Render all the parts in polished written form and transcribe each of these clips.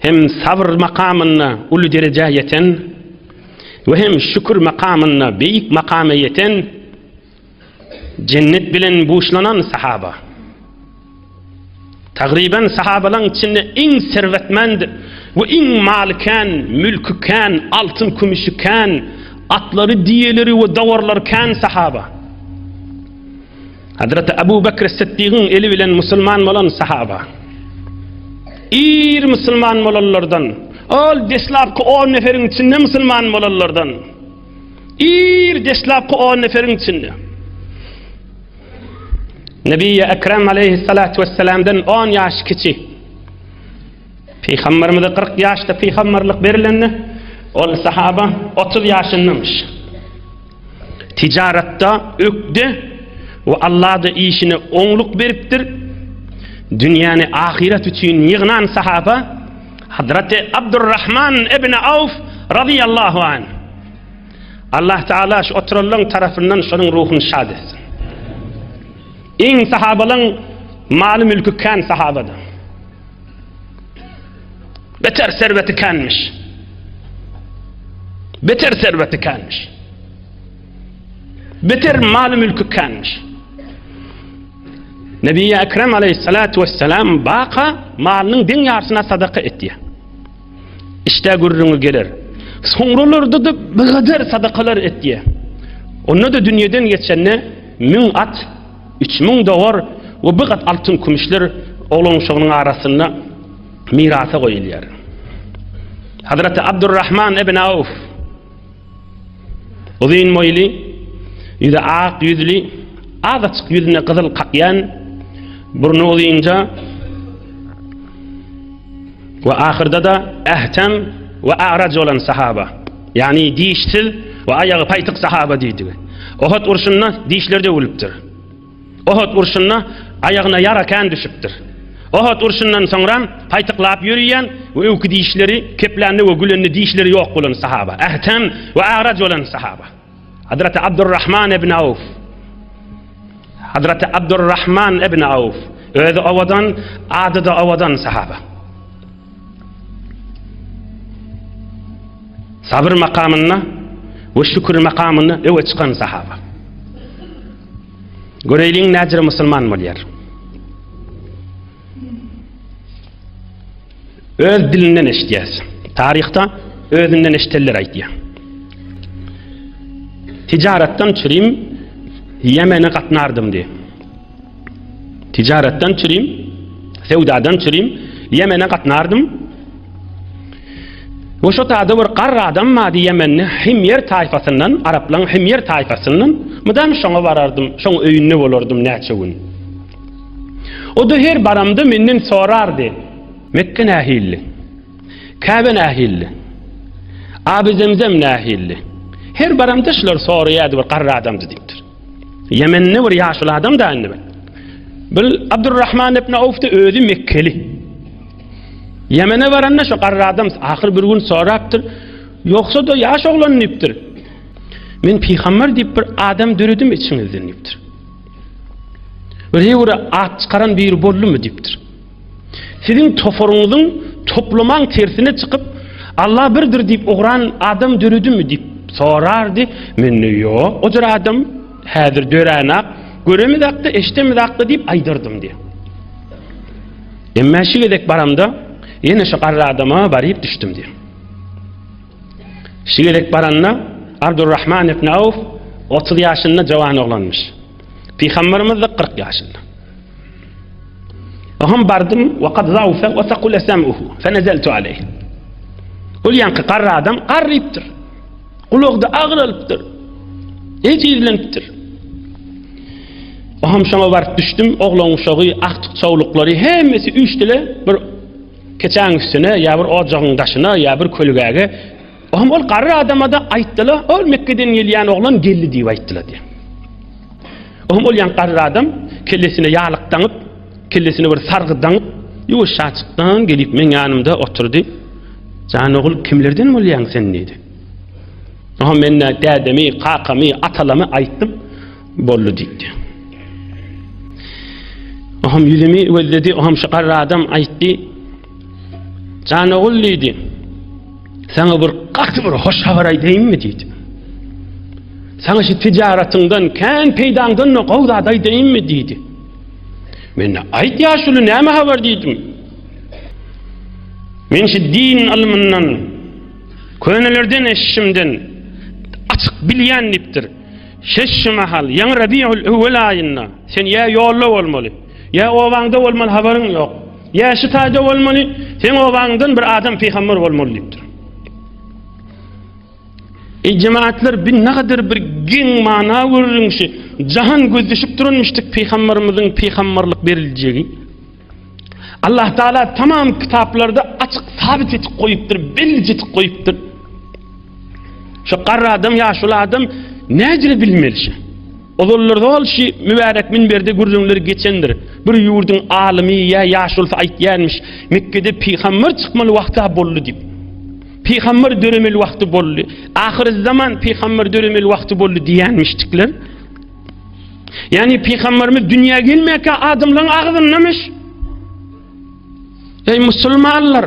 Hem sabyr makamynda uly derejä ýeten we hem şükür makamynda beýik makama ýeten jennet bilen buşlanan sahaba. Tagryban sahabalaň içinde iň serwetmend we iň maly kän, mülki kän, altyn-kümüşi kän, atlary, diýeleri we dowarlary kän sahaba. Hazreti Abu Bekr Siddigiň eli bilen musulman bolan sahaba. Ir musulman bolanlardan, ol deslapky on neferiň içinde musulman bolanlardan. Ir deslapky on neferiň içinde. Nebi Ekrem aleyhissalatu vesselamdan 10 ýaş kiçi. Pygamberimize 40 ýaşda pygamberlik berilende, ol sahaba 30 ýaşyndamyş. Tijaratda ökde we Allah-da işine oňluk beripdir. Dünýäni ahyret üçin ýygnan sahaba Hazreti Abdurrahman ibn Awf radiyallahu anh. Allah Teala şu oturanlaryň tarapyndan şonuň ruhuny şad etsin. Iň sahabalaryň maly mülki kän sahabada. Beter serweti känmiş. Beter serweti känmiş. Beter maly mülki känmiş. Nebi Ekrem aleyhissalatu vesselam baka malynyň deň ýarsyna sadaka etýär. Işdä gürrüňi geler. Soňralarda-da bigadar sadakalar etýär. Onda-da dünýeden geçende müň at, 3000 dowar we bir gat altyn-kümüşler oglan-uşagynyň arasynda mirasa goýulýar. Hazreti Abdurrahman ibn Awf uzyn boýly, ýüzi ak ýüzli, azajyk ýüzüne gyzyl kakýan, burny uzynja we ahyrda-da ähtem we agraj bolan sahaba, ýagny dişsiz we aýagy paýtyk sahaba diýdigi. Ohud urşunda dişleri döwülipdir. Ohud urşunda aýagyna ýara kän düşüpdir. Ohud urşundan soňram paýtyklap ýörüýän we öwki dişleri keplände we gülende dişleri ýok bolan sahaba, ähtem we agraj bolan sahaba. Hazreti Abdurrahman ibn Awf. Hazreti Abdurrahman ibn Awf. Özi owadan, ady-da owadan sahaba. Sabyr makamynda we şükür makamynda öwe çykan sahaba. Göreýliň näjire musulman bolýar. Öz dilinden eşidýäs. Taryhda özünden eşitenler aýdýar. Tijaratdan çürim Ýemene gatnardym diýip. Tijaratdan çürim, söwdadan çürim Ýemene gatnardym. We şo taýda bir garry adam bardy Ýemende, Himýer taýfasyndan, araplaryň Himýer taýfasyndan. Mydam şoňa barardym, şoň öýünde bolardym näçe gün. O-da her baramda menden sorardy, Mekge nähilli? Käbe nähilli? Aby Zemzem nähilli? Her baramda şulary soraýardy bir garry adamdy diýipdir. Ýemende bir ýaşuly adam da indi bir. Bil Abdurrahman ibn Awf-da özi Mekkeli. Ýemene baranda şu garry adam ahyr bir gün sorapdyr, Ýogsa-da ýaş oglan diýipdir. Men pygamber diýip bir adam döredim içiňizden diýipdir. Bir hewre at çykaran biri boldumy diýipdir. Siziň toparyňyzyň toplamaň tersine çykyp, Allah birdir diýip ugran adam döredimi diýip sorardy. Men-de ýok, o jür adam häzir döränak, göremizakda, eşidemizakda diýip aýdardym diýýär. Emma şu gezek baramda ýene şu garry adama baryp düşdüm diýýär. Şu gezek baranda Abdurrahman ibn Awf 30 ýaşynda jawan oglanmyş. Pygamberimiz de 40 ýaşynda. Oňam bardym, we kad zaufe we sakule sem'uhu, fenezeltu aleyh. Ol ýaňky garry adam garrypdyr. Gulagda agralypdyr. Ejizlenipdir. Oňam şoňa baryp düşdüm, oglan uşagy, agtyk çowluklary hemmesi üýşdüle bir keçäň üstüne ýa bir ojagyň daşyna ýa bir kölgäge. Oňam ol garry adama-da aýtdylar, ol Mekgeden gelýän oglan geldi diýip aýtdylar diýýär. Oňam ol ýaňky garry adam kellesine ýalyk daňyp, kellesine bir sargy daňyp, ýuwaşjaçykdan gelip meň ýanymda oturdy. Jan ogul, kimlerden bolýaň sen diýdi. Oňam men dädemi, kakamy, atalamy aýtdym. Boldy diýdi. Oňam ýüzümi gözledi, oňam şu garry adam aýtdy. Jan ogul diýdi. Saňa bir gaty bir hoş habar aýdaýynmy diýdi. Saňa şu tijaratyňdan, kän peýdaňdan-da gowy zat aýdaýynmy diýdi. Men aýt ýaşuly näme habar diýdim. Men şu din ylmyndan, könelerden eşişimden açyk bilýän diýipdir. Şeş şu mahal, ýaňy Rabiul Öwwel aýynda sen ýa ýolda bolmaly, ýa obaňda bolmaly habaryň ýok. Ýa şu taýda bolmaly, seň obaňdan bir adam pygamber bolmaly diýipdir. Eý jemaatlar bi nagadyr bir geň mana gürrüň şi. Jahan gözleşip duranmyşdyk pygamberimiziň pygamberlik beriljegi. Allah Taala tamam kitaplarda açyk sabit etip goýupdyr, belli etip goýupdyr. Şu garry adam, ýaşuly adam näcire bilmeli şi? Ozallarda ol şi mübärek minberde gürrüňler geçendir. Bir ýurduň alymy ýa ýaşulusy aýtýarmyş, Mekgede pygamber çykmaly wagty-ha boldy diýip. Pygamber döremeli wagty boldy. Ahyrzaman pygamber döremeli wagty boldy diýenmişdikler. Ýagny pygamberimiz dünýä gelmäkä adamlaryň agzyndamyş. Eý musulmanlar!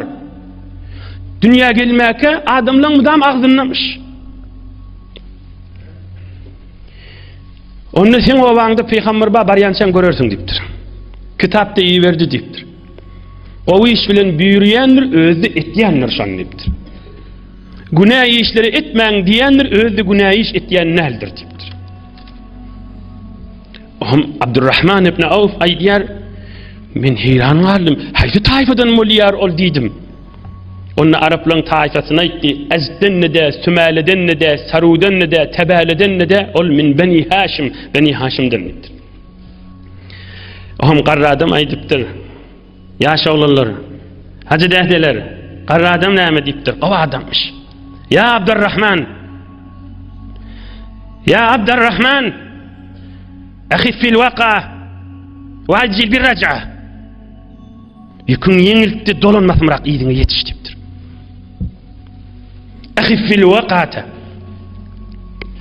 Dünýä gelmäkä adamlaryň mydam agzyndamyş. Onda seň obaňda pygamber bar, barýançaň görersiň diýipdir. Kitap-da iberdi diýipdir. Gowy iş bilen buýurýandyr, özi-de etýändir şony diýipdir. Günä işleri etmäň diýendir, özi-de günä iş etýän däldir diýipdir. Ohm Abdurrahman ibn Awf aýdýar, men heýran galdym, haýsy taýfadan bolýar ol diýdim. Onda araplaryň taýfasyny aýtdy, Ezdden-de, Sümäleden-de, Sarudan-de, Tebäleden-de, ol min Beni Haşim, Beni Haşimden diýipdir. Ohm garry adam aýdypdyr, Ýaş oglanlar, hajy dädeler, garry adam näme diýipdir, gowy adamyş. Ýa Abdurrahman! Ýa Abdurrahman! Ahiffil waka we ajil bir raja. Ýüküň ýeňiltdi, dolan basymrak yzyňa ýetiş diýipdir. Ahiffil wakata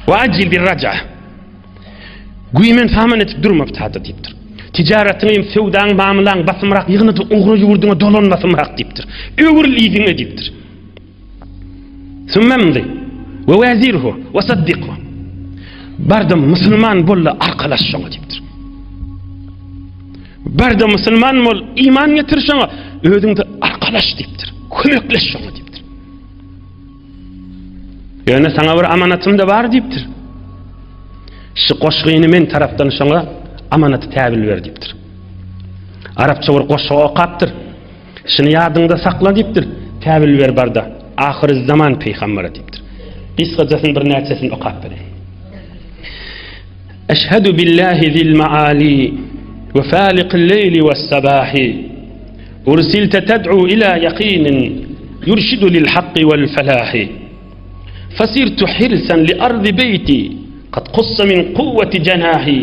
we ajil bir raja. Güýmen saman edip durma bu diýipdir. Tijaratyňy hem söwdaň, mamlaň basymrak ýygnady, ugra ýurduňa dolan basymrak diýipdir. Öwrül yzyňa diýipdir. Sümmemdi we wezirhu we saddikhu. Barda musulman bol-da arkalaş şoňa diýipdir. Barda musulman bol, iman getir şoňa, özüňde arkalaş diýipdir. Kömekleş şoňa diýipdir. Ýöne saňa bir amanatym-da bar diýipdir. Şu goşgyny men tarapdan şoňa amanaty täwil ber diýipdir. Arapça bir goşgy okapdyr. Şuny ýadyňda sakla diýipdir. Täwil ber barda, ahyry zaman pygambere diýipdir. Gysgajasyny birnäçesini okap bereýin. Eşhedü billahi zil maali we faliqil leýli wes sabahi. Ursilte ted'u ila ýakinin yurşidu lil hakki wel felahi. Fasirtu hirsan li ardi beýti kad kussa min kuwweti jenahi.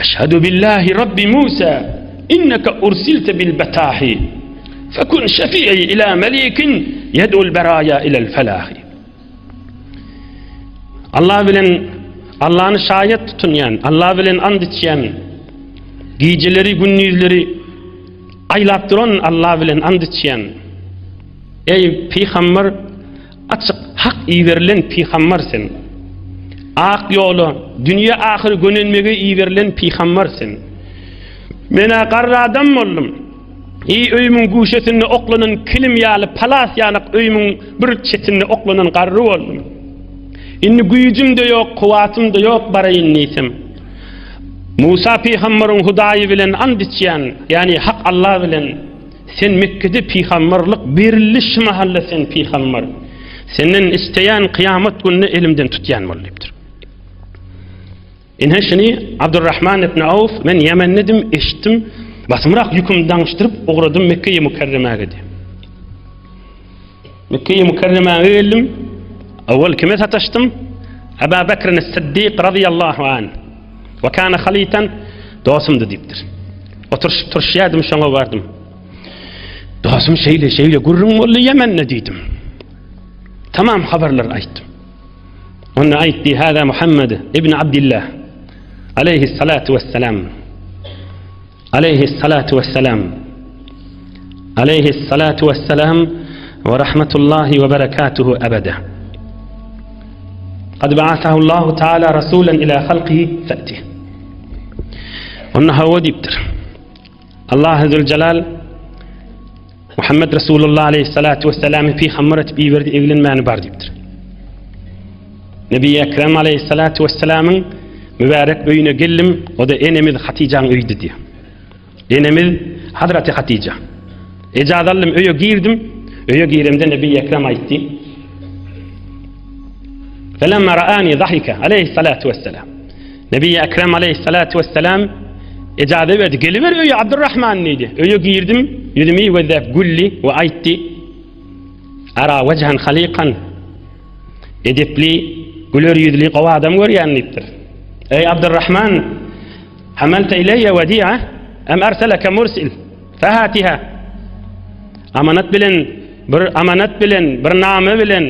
Eşhedü billahi Rabbi Musa inneke ursilte bil betahi. Fekun şefi'i ila melikin yed'ul beraya ilel felahi. Allah bilen Allahny şaýat tutunýan, Allah bilen and içýän, gijeleri, gündizleri aýlap duran Allah bilen and içýän. Eý pygamber, açyk hak iberilen pygamber sen. Ak ýola, dünýe ahyr gönenmege iberilen pygamber sen. Men-ä garry adam boldum. Eý öýümiň güşesinde oklanan kilim ýaly palas ýanak öýümiň bir çetinde oklanan garry boldum. Indi güýjüm-de ýok, kuwwatym-da ýok baraýyn diýsem. Musa pygambaryň Hudaýy bilen ant içýän, ýagny Hak Alla bilen, sen Mekgede pygambarlyk berildi şu mahalla sen pygambar. Senden isleýän kyýamat gününe elimden tutýan bol diýipdir. Ine şuny Abdurrahman ibn Awf, men Ýemendedim, eşitdim, basymrak ýükümi daňyşdyryp ugradym Mekgeýi Mükerremäge diýip. Mekgeýi Mükerremäge geldim. Awwal kime sataşdym? Aba Bekrin Siddik radiyallahu an. Ve kana halitan dostumdy diýipdir. Oturyşyp turuşýardym, şoňa bardym. Dostum şeýle şeýle gürrüň boldy Ýemende diýdim. Tamam habarlary aýtdym. Onda aýtdy, Hâzâ Muhammed ibn Abdillah, aleýhissalatu wessalam. Aleýhissalatu wessalam. Aleýhissalatu wessalam. We rahmetullahi we berekatuhu ebede. Kad ba'athahu Allahu Teala rasulan ila halqihi fa'ti. Onda hawa diýipdir. Allah Zülcelal Muhammed Resulullah aleyhissalatu vesselamy pygamber etip iberdi, eglenmäni bar diýipdir. Nebi Ekrem aleyhissalatu vesselamyň mübärek öýüne geldim, o da enemiz Hatijaň öýüdi diýýär. Enemiz Hazreti Hatija. Ejaz aldym, öýe girdim. Öýe giremde Nebi Ekrem aýtdy. Felemma ra'ani zahika aleyhissalatu vesselam. Nebi Ekrem aleyhissalatu vesselam ejaza berdi. Geliber öýe Abdurrahman diýdi. Öýe girdim, ýüzümi gözläp güldi we aýtdy. Ara wejhan halikan edepli, güler ýüzli gowy adam görýän diýipdir. Eý Abdurrahman, Hamalta ileýe wedi'a em erseleke mursil fehatiha. Amanat bilen bir amanat bilen bir name bilen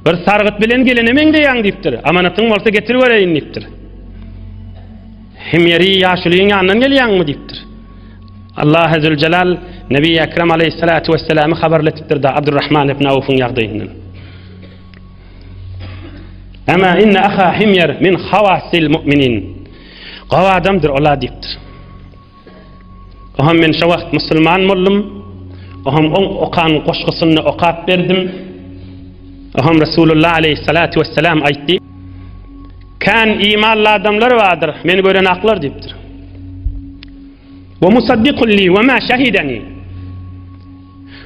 bir sargyt bilen gelene meňzeýäň diýipdir. Amanatyň bolsa getir göreýin diýipdir. Himýeri ýaşulyň ýanyndan gelýäňmi diýipdir. Allah Zülcelal Nebi Ekrem aleyhissalatu vesselamy habarletipdir da Abdurrahman ibn Awfyň ýagdaýyndan. Ema inne aha himýer min hawasil mu'minin. Gowy adamdyr ola diýipdir. Oham men şo wagt musulman boldum. Oham oň okan goşgusyny okap berdim. Oham Resulullah aleyhissalatu vesselam aýtdy. Kän imanly adamlar bardyr, meni gören aklar diýipdir. Ve musaddikun li ve ma şehideni.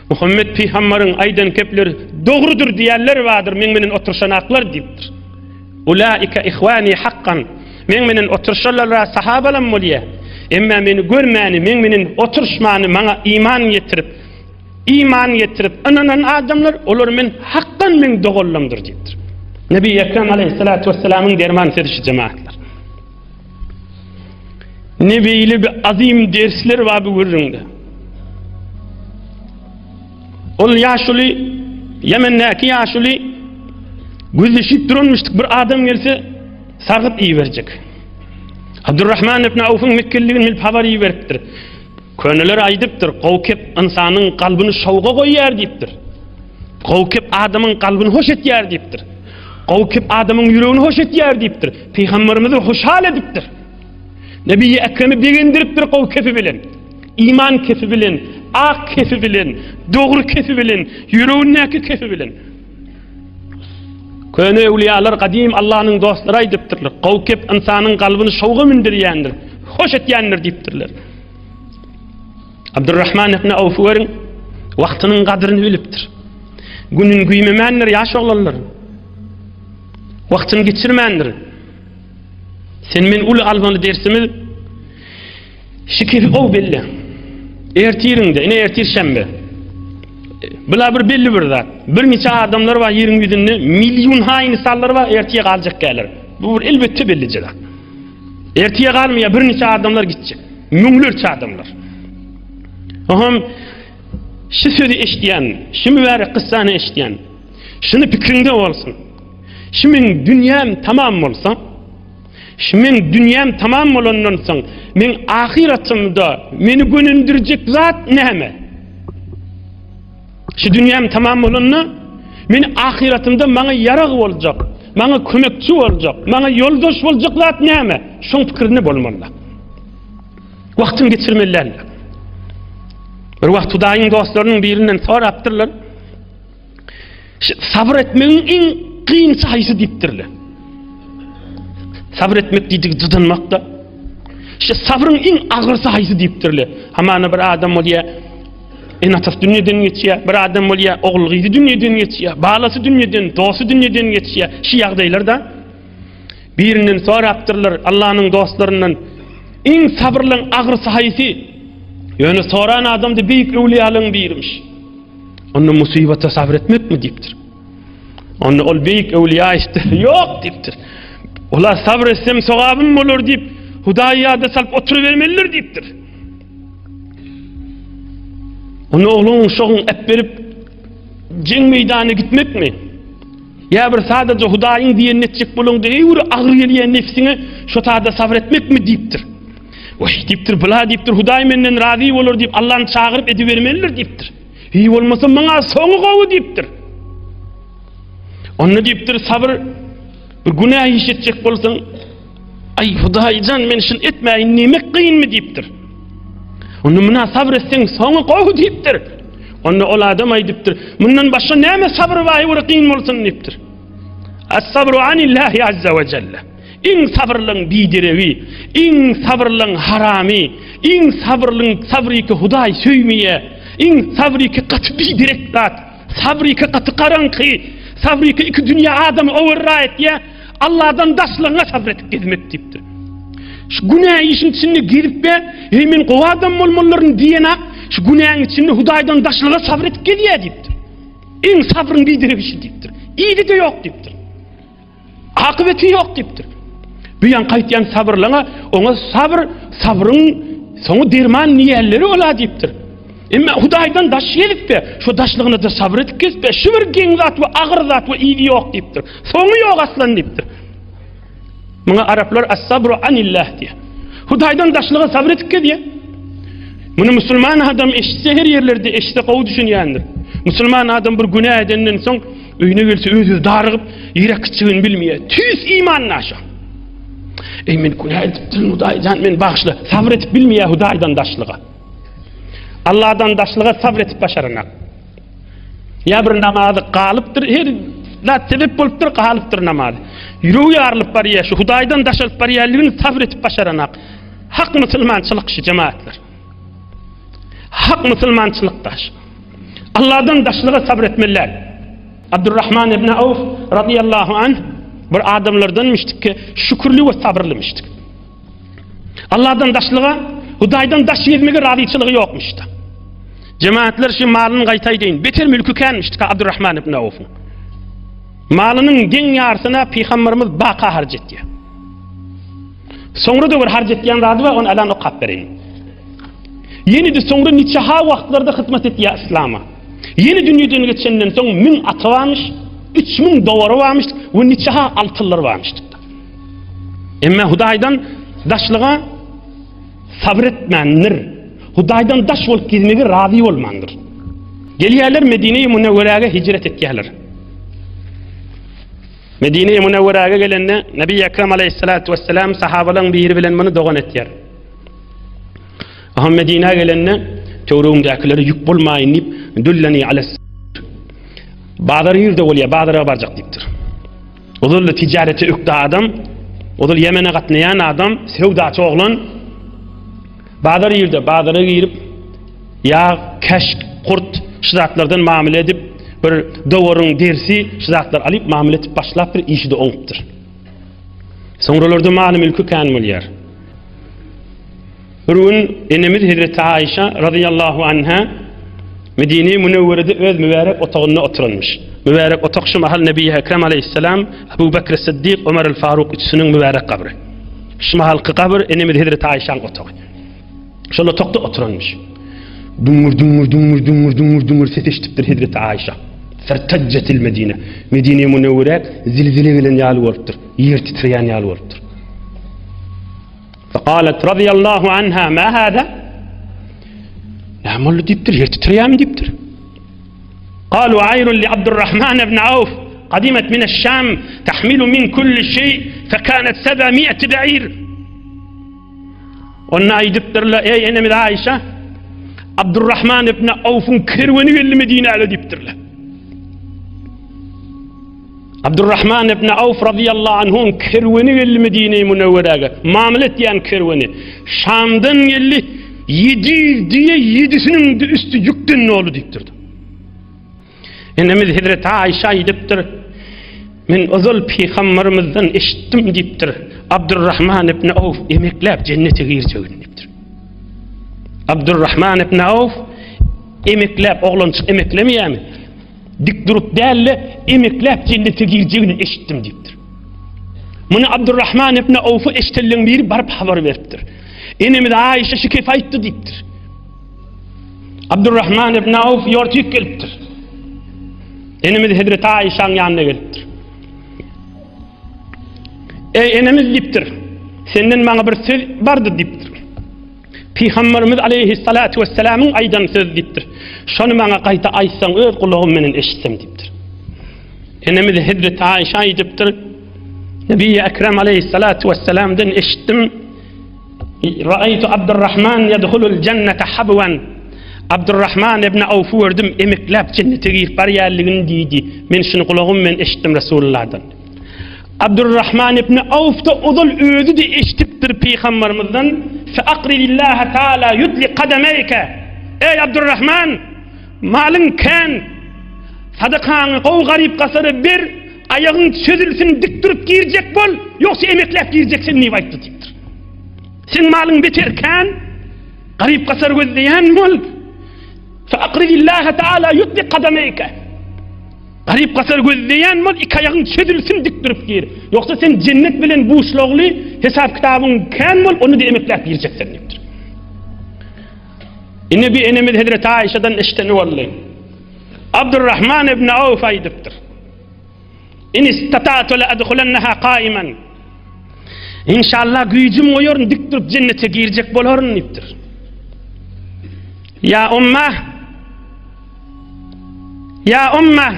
Muhammet pygambaryň aýdan kepleri dogrudyr diýenler bardyr, meň menen oturyşanaklar diýipdir. Ulaika ihwani hakkan. Meň menen oturyşanlar sahabalam bolýar. Emma meni görmäni, meň menen oturyşmany maňa iman getirip, iman getirip ynanan adamlar, olar men hakdan meň doganlarymdyr diýipdir. Nebi Ekrem aleyhissalatu vesselamyň derman sözi şu jemaatlar. Ne beýle bir azim dersler bar bu gürrüňde. Ol ýaşuly Ýemendäki ýaşuly gözleşip duranmyşdyk bir adam gelse sargyt iberjek. Abdurrahman ibn Awfyň Mekkeligini bilip habar iberipdir. Köneler aýdypdyr, gowy kep ynsanyň kalbyny şowga goýýar diýipdir. Gowy kep adamyň kalbyny hoş etýär diýipdir. Gowy kep adamyň ýüregini hoş etýär diýipdir. Pygamberimizi hoşal edipdir. Nebi Ekremi begendiripdir gowy kepi bilen. Iman kepi bilen, ak kepi bilen, dogry kepi bilen, ýüregindäki kepi bilen. Köne öwliýalar gadym Allanyň dostlary aýdypdyrlar. Gowy kep ynsanyň kalbyny şowga mündirýändir, hoş etýändir diýipdirler. Abdurrahman ibn Awfy görüň, wagtynyň gadryny bilipdir. Günün güýmemändir ýaş oglanlar. Wagtyny geçirmändir. Sen men uly almaly dersimiz Şikesi gowy belli. Ertiriňde, ine ertir şenbe. Bula bir belli bir zat. Bir niçe adamlar bar ýeriň ýüzünde, million ha insanlar bar, ertiye galjak gäler. Bu bir elbetde bellije zat. Ertiye galmaýar, bir niçe adamlar gitjek. Müňlerçe adamlar. Oham şu sözi eşidýän, şu mübärek kyssany eşidýän. Şuny pikiriňde bolsun. Şu meň dünýäm tamam bolsa, Şu meň dünýäm tamam bolandan soň, meň ahyratymda meni gönendirjek zat näme? Şu dünýäm tamam bolanda, meni ahyratymda maňa ýarag boljak, maňa kömekçi boljak, maňa ýoldaş boljak zat näme? Şoň pikirinde bolmaly. Wagtyny geçirmeli däl. Bir wagt Hudaýyň dostlarynyň birinden sorapdyrlar. Sabyr etmegiň iň kynysy haýsy diýipdirler. Sabyr etmek diýdigi jydanmakda. Şu sabryň iň agyrsy haýsy diýipdirler. Hamana bir adam bolýar, ene-atasy dünýeden geçýär, bir adam bolýar, ogul-gyzy dünýeden geçýär, balasy dünýeden, dosty dünýeden geçýär. Şu ýagdaýlarda birinden sorapdyrlar, Allanyň dostlaryndan, iň sabyrlyň agyrysy haýsy? Ýöne soran adam-da beýik öwliýalaryň birimiş. Onda musybata sabr etmekmi diýipdir. Onda ol beýik öwliýa aýtdy, ýok diýipdir. Ola sabr etsem sogabym bolar diýip, Hudaýy ýada salyp oturybermelidir diýipdir. Onda ogluň uşagyň äp berip jeň meýdanyna gitmekmi? Ýa bir sadaja Hudaýyň diýenini etjek bolaňda eý bir agyr gelýän nefsiňe şo tada sabr etmekmi diýipdir. Weý diýipdir, bula diýipdir, Hudaý menden razy bolar diýip Allany çagyryp edibermelidir diýipdir. Hiý bolmasa maňa soňy gowy diýipdir. Onda diýipdir sabyr bir günä iş etjek bolsaň, aý Hudaýjan men şuny etmäýin diýmek kynmy diýipdir. Onda muna sabyr etseň soňy gowy diýipdir. Onda ol adam aýdypdyr, mundan başga näme sabyr bar bir kyn bolsun diýipdir. As-sabru anillahi azza we jelle. Iň sabyrlyň bideregi, iň sabyrlyň haramy, iň sabyrlyň sabryky Hudaý söýmeýä, iň sabryky gaty biderek zat, sabryky gaty garaňky, sabryky iki dünýä adamy owerra etýä, Allahdan daşlygyňa sabr edip gezmek diýipdir. Şu günä işiň içinde gezip be, heý men gowy adam bolmalydyryn diýenak, şu günäň içinde Hudaýdan daşlyga sabr edip gezýä diýipdir. Iň sabryň biderek işi diýipdir. Yzy-da ýok diýipdir. Akybeti ýok diýipdir. Bu ýan gaýtýan sabyrlaňa oňa sabyr, sabryň soňy derman diýenleri ola diýipdir. Emma Hudaýdan daş gezip-de, şu daşlygyna-da sabyr edip gezip-de, şu bir geň zat we agyr zat we yzy ýok diýipdir. Soňy ýok aslan diýipdir. Muňa araplar as-sabru anillah diýýär. Hudaýdan daşlyga sabyr edip gezýär. Muny musulman adam eşitse her ýerlerde eşitse gowy düşünýändir. Musulman adam bir günä edenden soň Öýüne gelse öz-özi darygyp, ýere kiçigini bilmeýär. Tüýs iman naşa. Eý men günä edipdirin Hudaý jan meni bagyşla. Sabyr edip bilmeýär Hudaýdan daşlyga. Allahdan daşlyga sabyr edip başaranak. Ýa bir namazy galypdyr, her zat sebep bolupdyr, galypdyr namazy. Ýüregi ýarylyp barýar, şu Hudaýdan daşalyp barýanlygyny sabyr edip başaranak. Hak musulmançylyk şu jemaatlar. Hak musulmançylyk daş. Allahdan daşlyga sabr etmeliler. Abdurrahman ibn Awf radiyallahu anh bir adamlardanmışdyk ki şükürli we sabyrlymyşdyk. Allahdan daşlyga, Hudaýdan daş gezmege razyçylygy ýokmuşdy. Cemaatler şu malyny gaýtaýdyn. Beter mülkü känmişdik Abdurrahman ibn Awfyň. Malynyň deň ýarsyna pygamberimiz baka harç etýär. Soňra-da bir harç etýän zady bar, ony alan okap bereýin. Ýene-de soňra niçe-ha wagtlarda hyzmat etýär yslama. Ýene dünýeden geçenden soň 1000 aty barmyş, 3000 dowary barmyş we niçe-ha altynlary barmyş. Emma Hudaýdan daşlyga sabyr etmändir. Hudaýdan daş bolup gezmege razy bolmandyr. Gelýärler Medine-i Münewweräge hijret etýärler. Medine-i Münewweräge gelende Nebi Ekrem aleyhissalatu vesselam sahabalaryň biri bilen muny dogan etýär. Aha Medinä gelende töweregimdäkilere ýük bolmaýyn diýip, dülleni ale Bazar ýerde bolýar, bazara barjak diýipdir. Ozal ticarete ökde adam, ozal Ýemene gatnaýan adam, söwdaçy oglan bazar ýerde bazara girip Ýag, keşk, gurt şu zatlardan mamile edip, bir dowaryň derisi şu zatlar alyp mamile etip başlapdyr, işi-de oňupdyr. Soňralarda maly-mülki kän bolýar. Bir gün enemiz Hezreti Aişa razyýallahu anha Medine-i Münewwerede öz mübärek otagynda oturanmyş. Mübärek otag şu mahal Nebi Ekrem aleýhissalam, Ebu Bekr Siddik, Ömer el Faruk üçüsiniň mübärek gabry. Şu mahalky gabyr enemiz Hezreti Aişaň otagy. Şol otagda oturanmyş. Düňňür, düňňür, düňňür, düňňür, düňňür, düňňür ses eşidipdir Hezreti Aişa. Fertejjetil Medine. Medine Münewwere zilzile gelen ýaly bolupdyr. Ýer titreýän ýaly bolupdyr. Fekalet radiyallahu anha ma hada? Näme boldy diýipdir, ýer titreýärmi diýipdir. Kalu aýrun li Abdurrahman ibn Awf qadimet min aş-Şam tahmilu min kulli şeý fekanet 700 ba'ir. Onda aýdypdyrlar, Eý, enemiz Aişa, Abdurrahman ibn Awfyň kerweni geldi Medinäge diýipdirler. Abdurrahman ibn Awf radiyallahu anhuň kerweni geldi Medine-i Münewweräge. Mamla etýän kerweni. Şamdan geldi, 700 diýe ýedisiniň üsti ýükden doly diýipdir. Enemiz Hezreti Aişa aýdypdyr, Men ozal pygambermizden eşitdim diýipdir. Abdurrahman ibn Awf emekläp jennete girjegini diýipdir. Abdurrahman ibn Awf emekläp oglançyk emeklemeýärmi? Dik durup däl-de emekläp jennete girjegini eşitdim diýipdir. Muny Abdurrahman ibn Awfy eşitenleň biri baryp habar beripdir. Enemiz Aişa şu kefi aýtdy diýipdir. Abdurrahman ibn Awf ýortyk gelipdir. Enemiz Hezreti Aişaň ýanyna gelipdir. Ey enemiz diýipdir. Senden maňa bir söz bardy diýipdir. Pygamberimiz aleýhissalatu wessalamyň aýdan sözi diýipdir. Şony maňa gaýta aýtsaň öz gulagym menen eşitsem diýipdir. Enemiz Hezreti Aişa aýdypdyr. Nebi Ekrem aleýhissalatu wessalamdan eşitdim. Ra'aytu Abdurrahman yadhulul jennete habwan. Abdurrahman ibn Awfy gördüm, emekläp jennete girip barýanlygyny diýdi. Men şuny gulagym bilen eşitdim Resulullahdan. Abdurrahman ibn Awf-da ozal özi-de eşidipdir Pygambermizden, Fe akridillaha taala yudli kadameyke. Eý Abdurrahman, malyň kän, sadakaňy gowy garyp-gasara ber, aýagyň çözülsin, dik durup girjek bol, ýogsa emekläp girjek sen diýip aýtdy diýipdir. Seň malyň beter kän, garyp-gasar gözleýän bol. Fe akridillaha taala yudli kadameyke. Garyp-gasar gözleýän bol, iki aýagyň çözülsin dik durup gir. Ýogsa sen jennet bilen buşlagly, hesap-kitabyň kän bol, ony-da emekläp girjek sen diýipdir. Ine bir enemiz Hezreti Aişadan eşideni boldy. Abdurrahman ibn Awf aýdypdyr. In istata'tu la adkhulannaha qaiman. Inşallah güýjüm goýaryn, dik durup jennete girjek bolaryn diýipdir. Ýa umma Ýa umma,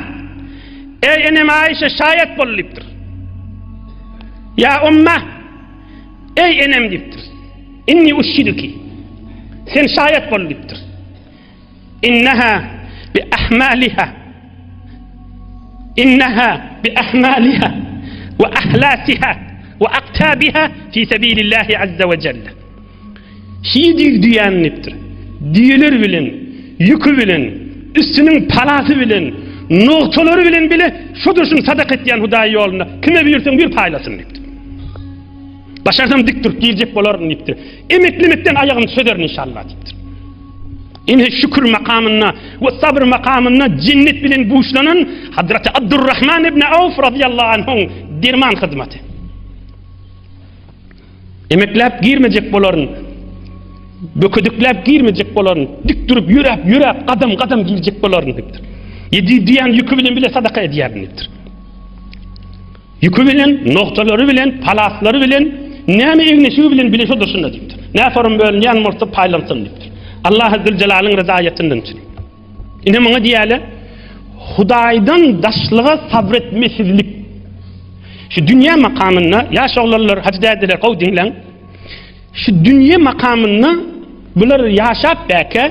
eý enem Aişe şaýat bol diýipdir. Ýa umma, eý enem diýipdir. Inni uşhiduki. Sen şaýat bol diýipdir. Inneha bi ahmaliha. Inneha bi ahmaliha we ahlasiha we aktabiha fi sebilillahi azza we jelle. Hiý düýäni diýipdir. Düýeler bilen, ýüki bilen, üstüniň palasy bilen, nogtalary bilen bile şodur şuny sadaka etýän Hudaý ýolunda. Kime buýursaň buýur paýlasyn diýipdir. Başarsam dik durup girjek bolaryn diýipdir. Emeklemekden aýagymy çözerin inşallah diýipdir. Ine şükür makamynda we sabyr makamynda jennet bilen buşlanan Hazreti Abdurrahman ibn Awf radiyallahu anhuň derman hyzmaty. Emekläp girmejek bolaryn, bökedikläp girmejek bolaryn, dik durup ýöräp, ýöräp, gadam, gadam girjek bolaryn diýipdir. Ýedi diýen ýüki bilen bile sadaka edýärin diýipdir. Ýüki bilen, nogtalary bilen, palaslary bilen, näme egneşigi bilen bile şo durşunda diýipdir. Nä forum bölünýän bolsa paýlansyn diýipdir. Allah Zülcelalyň rezaýetyndan üçin. Ine muňa diýýärler, Hudaýdan daşlyga sabretmesizlik. Şu dünýä makamynda, ýaş oglanlar, hajy dädeler gowy diňläň. Şu dünýe makamynda bular ýaşap bäke,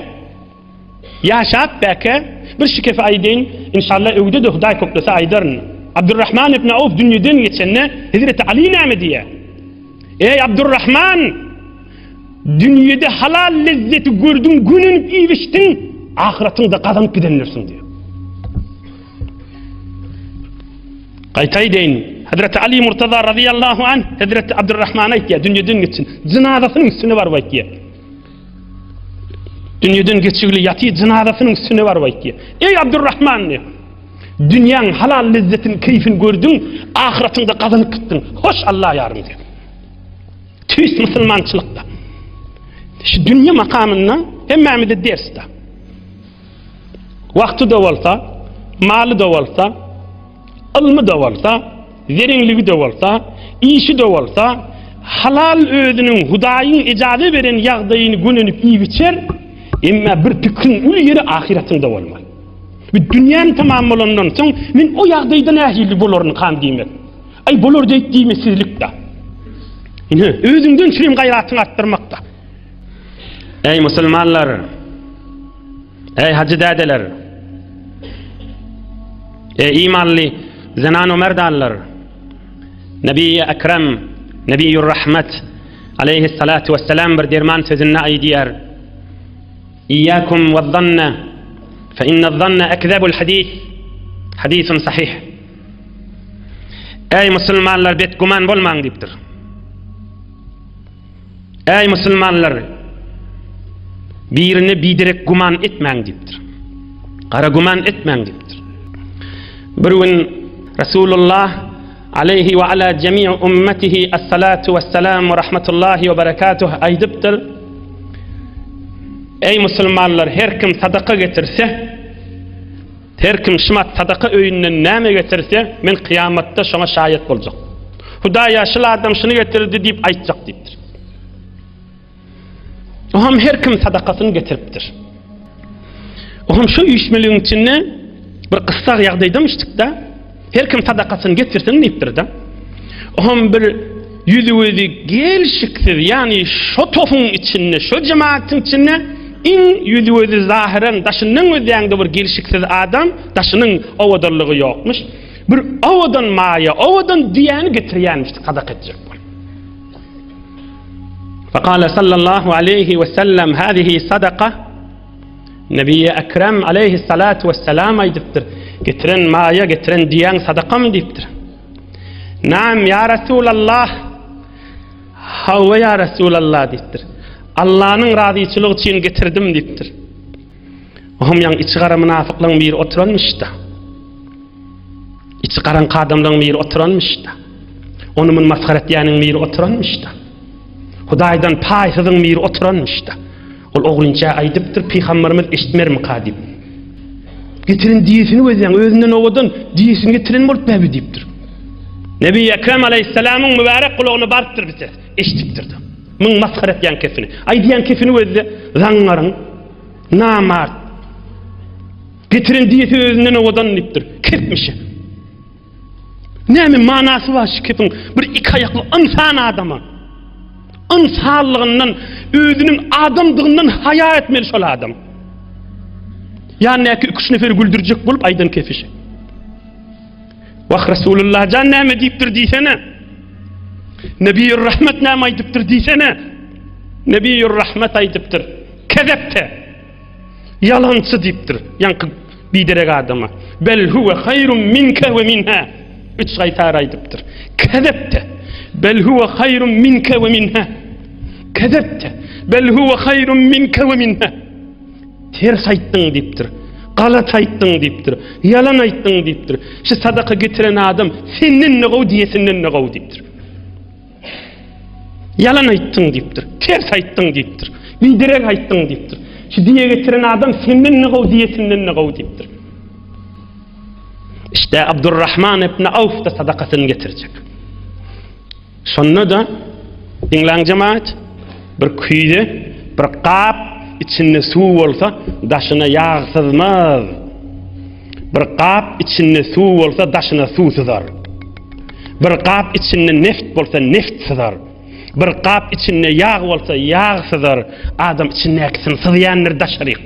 ýaşap bäke, bir şikefi aýdaýyn, inşallah öwde-de Hudaý köklese aýdaryn. Abdurrahman ibn Awf dünýeden geçende Hezreti Ali näme diýýär? Eý Abdurrahman! Dünýede halal lezzeti gördüň, gönenip iýip-içdiň, ahyratyňda gazanyp gidendirsiň diýýär. Gaýta aýdaýyn, Hazreti Ali Murtaza razyýallahu anh Hazreti Abdurrahmana aýtýar, dünýeden geçsin, jynazasynyň üstüne baryp aýtýar. Dünýeden geçigli ýatyr, jynazasynyň üstüne baryp aýtýar. Eý Abdurrahman diýýär. Dünýäň halal lezzetini, keýfini gördüň, ahyratyňda gazanyp gitdiň. Hoş Alla ýarym diýýär. Tüýs musulmançylykda. Şu dünýe makamynda hemmämize dersde. Wagty-da bolsa, maly-da bolsa, ylmy-da bolsa, zereňligi-de bolsa, işi-de bolsa, halal özüniň Hudaýyň ejaza beren ýagdaýyny gönenip iýip-içer, emma bir pikriň uly ýeri ahyratyňda bolmaly. Bu dünýäm tamam bolandan soň men o ýagdaýda nähili bolarynykam diýmek. Aý bolar diýip diýmesizlik-da. Ine, özüňden çürim gaýratyňy artdyrmak-da. Eý musulmanlar! Eý hajy dädeler! Eý imanly zenan we merdanlar! Nebi Ekrem, Nebiýur Rahmet aleyhissalatu vesselam bir derman sözünde aýdýar. Iyyakum wezzanne fe innezzanne ekzebul hadis. Hadisun sahih. Eý musulmanlar betgüman bolmaň diýipdir. Eý musulmanlar birine biderek güman etmäň diýipdir. Gara güman etmäň diýipdir. Bir gün Resulullah aleyhi we ala jemi ummetihi essalatu vesselam we rahmetullahi we berekatuh aýdypdyr. Eý musulmanlar her kim sadaka getirse Her kim şumat sadaka öýünden näme getirse, men kyýamatda şoňa şaýat boljak. Hudaýa şul adam şuny getirdi diýip aýtjak diýipdir. Oňam her kim sadakasyny getiripdir. Oňam şu üýşmeligiň içinde bir gyssag ýagdaýdamyşdyk-da, her kim sadakasyny getirsin diýipdir-de. Oňam bir ýüzi-gözi gelşiksiz, ýagny şo topuň içinde, şo jemagatyň içinde iň ýüzi-gözi zahyran daşyndan gözleýäňde bir gelşiksiz adam, daşynyň owadanlygy ýokmuş. Bir owadan maýa, owadan düýäni getirýänmişdi sadaka etjek bolup. Fekale sallallahu aleýhi we sellem hazihi sadaka Nebiýi Ekrem aleýhissalatu wesselam aýdypdyr, Getiren maýa, getiren düýäň sadakamy diýipdir. Naam ýa Resulallah. Hawa ýa Resulallah diýipdir. Allanyň razyçylygy üçin getirdim diýipdir. Ohm ýaň içi gara mynafyklaryň biri oturanmyş-da. Içi garaňky adamlaryň biri oturanmyş-da. Ony muny masgara etýäniň biri oturanmyş-da. Hudaýdan paýsyzyň biri oturanmyş-da. Ol ogrynça aýdypdyr, Pygamberimiz eşitmermika diýip. Getiren diýesini gözleň, özünden owadan diýesini getiren bolup bäbi diýipdir. Nebi Ekrem aleýhissalamyň mübärek gulagyna barypdyr bir ses. Eşidipdir-de. Muň masgara etýän kefini. Aýdýan kefini gözle, zaňňaryň, namart. Getiren diýesi özünden owadan diýipdir. Kepmişi. Näme manasy bar şu kepiň bir iki aýakly ynsan adama? Ynsanlygyndan, özüniň adamdygyndan haýa etmeli şol adam. Ýanyndaky iki-üç neferi güldürjek bolup aýdan kefişi. Wah Resulullah jan näme diýipdir diýsene. Nebiýur Rahmet näme aýdypdyr diýsene. Nebiýur Rahmet aýdypdyr. Kezepte. Ýalançy diýipdir, ýaňky biderek adama. Bel huwe haýrun minke we minha. Üç gaýtar aýdypdyr. Kezepte. Bel huwe haýrun minke we minha. Kezepte. Bel huwe haýrun minke we minha. Ters aýtdyň diýipdir. Galat aýtdyň diýipdir. Ýalan aýtdyň diýipdir. Şu sadaka getiren adam senden-de gowy, diýesinden-de gowy diýipdir. Ýalan aýtdyň diýipdir. Ters aýtdyň diýipdir. Biderek aýtdyň diýipdir. Şu diýe getiren adam senden-de gowy, diýesinden-de gowy diýipdir. İşte Abdurrahman ibn Awf da sadakasyny getirjek. Şonda da diňläň jemaat, bir küýze, bir gap içinde suw bolsa, daşyna ýag syzmaz. Bir gap içinde suw bolsa, daşyna suw syzar. Bir gap içinde neft bolsa neft syzar. Bir gap içinde ýag bolsa ýag syzar. Adam içindäkisini syzýandyr daşaryk.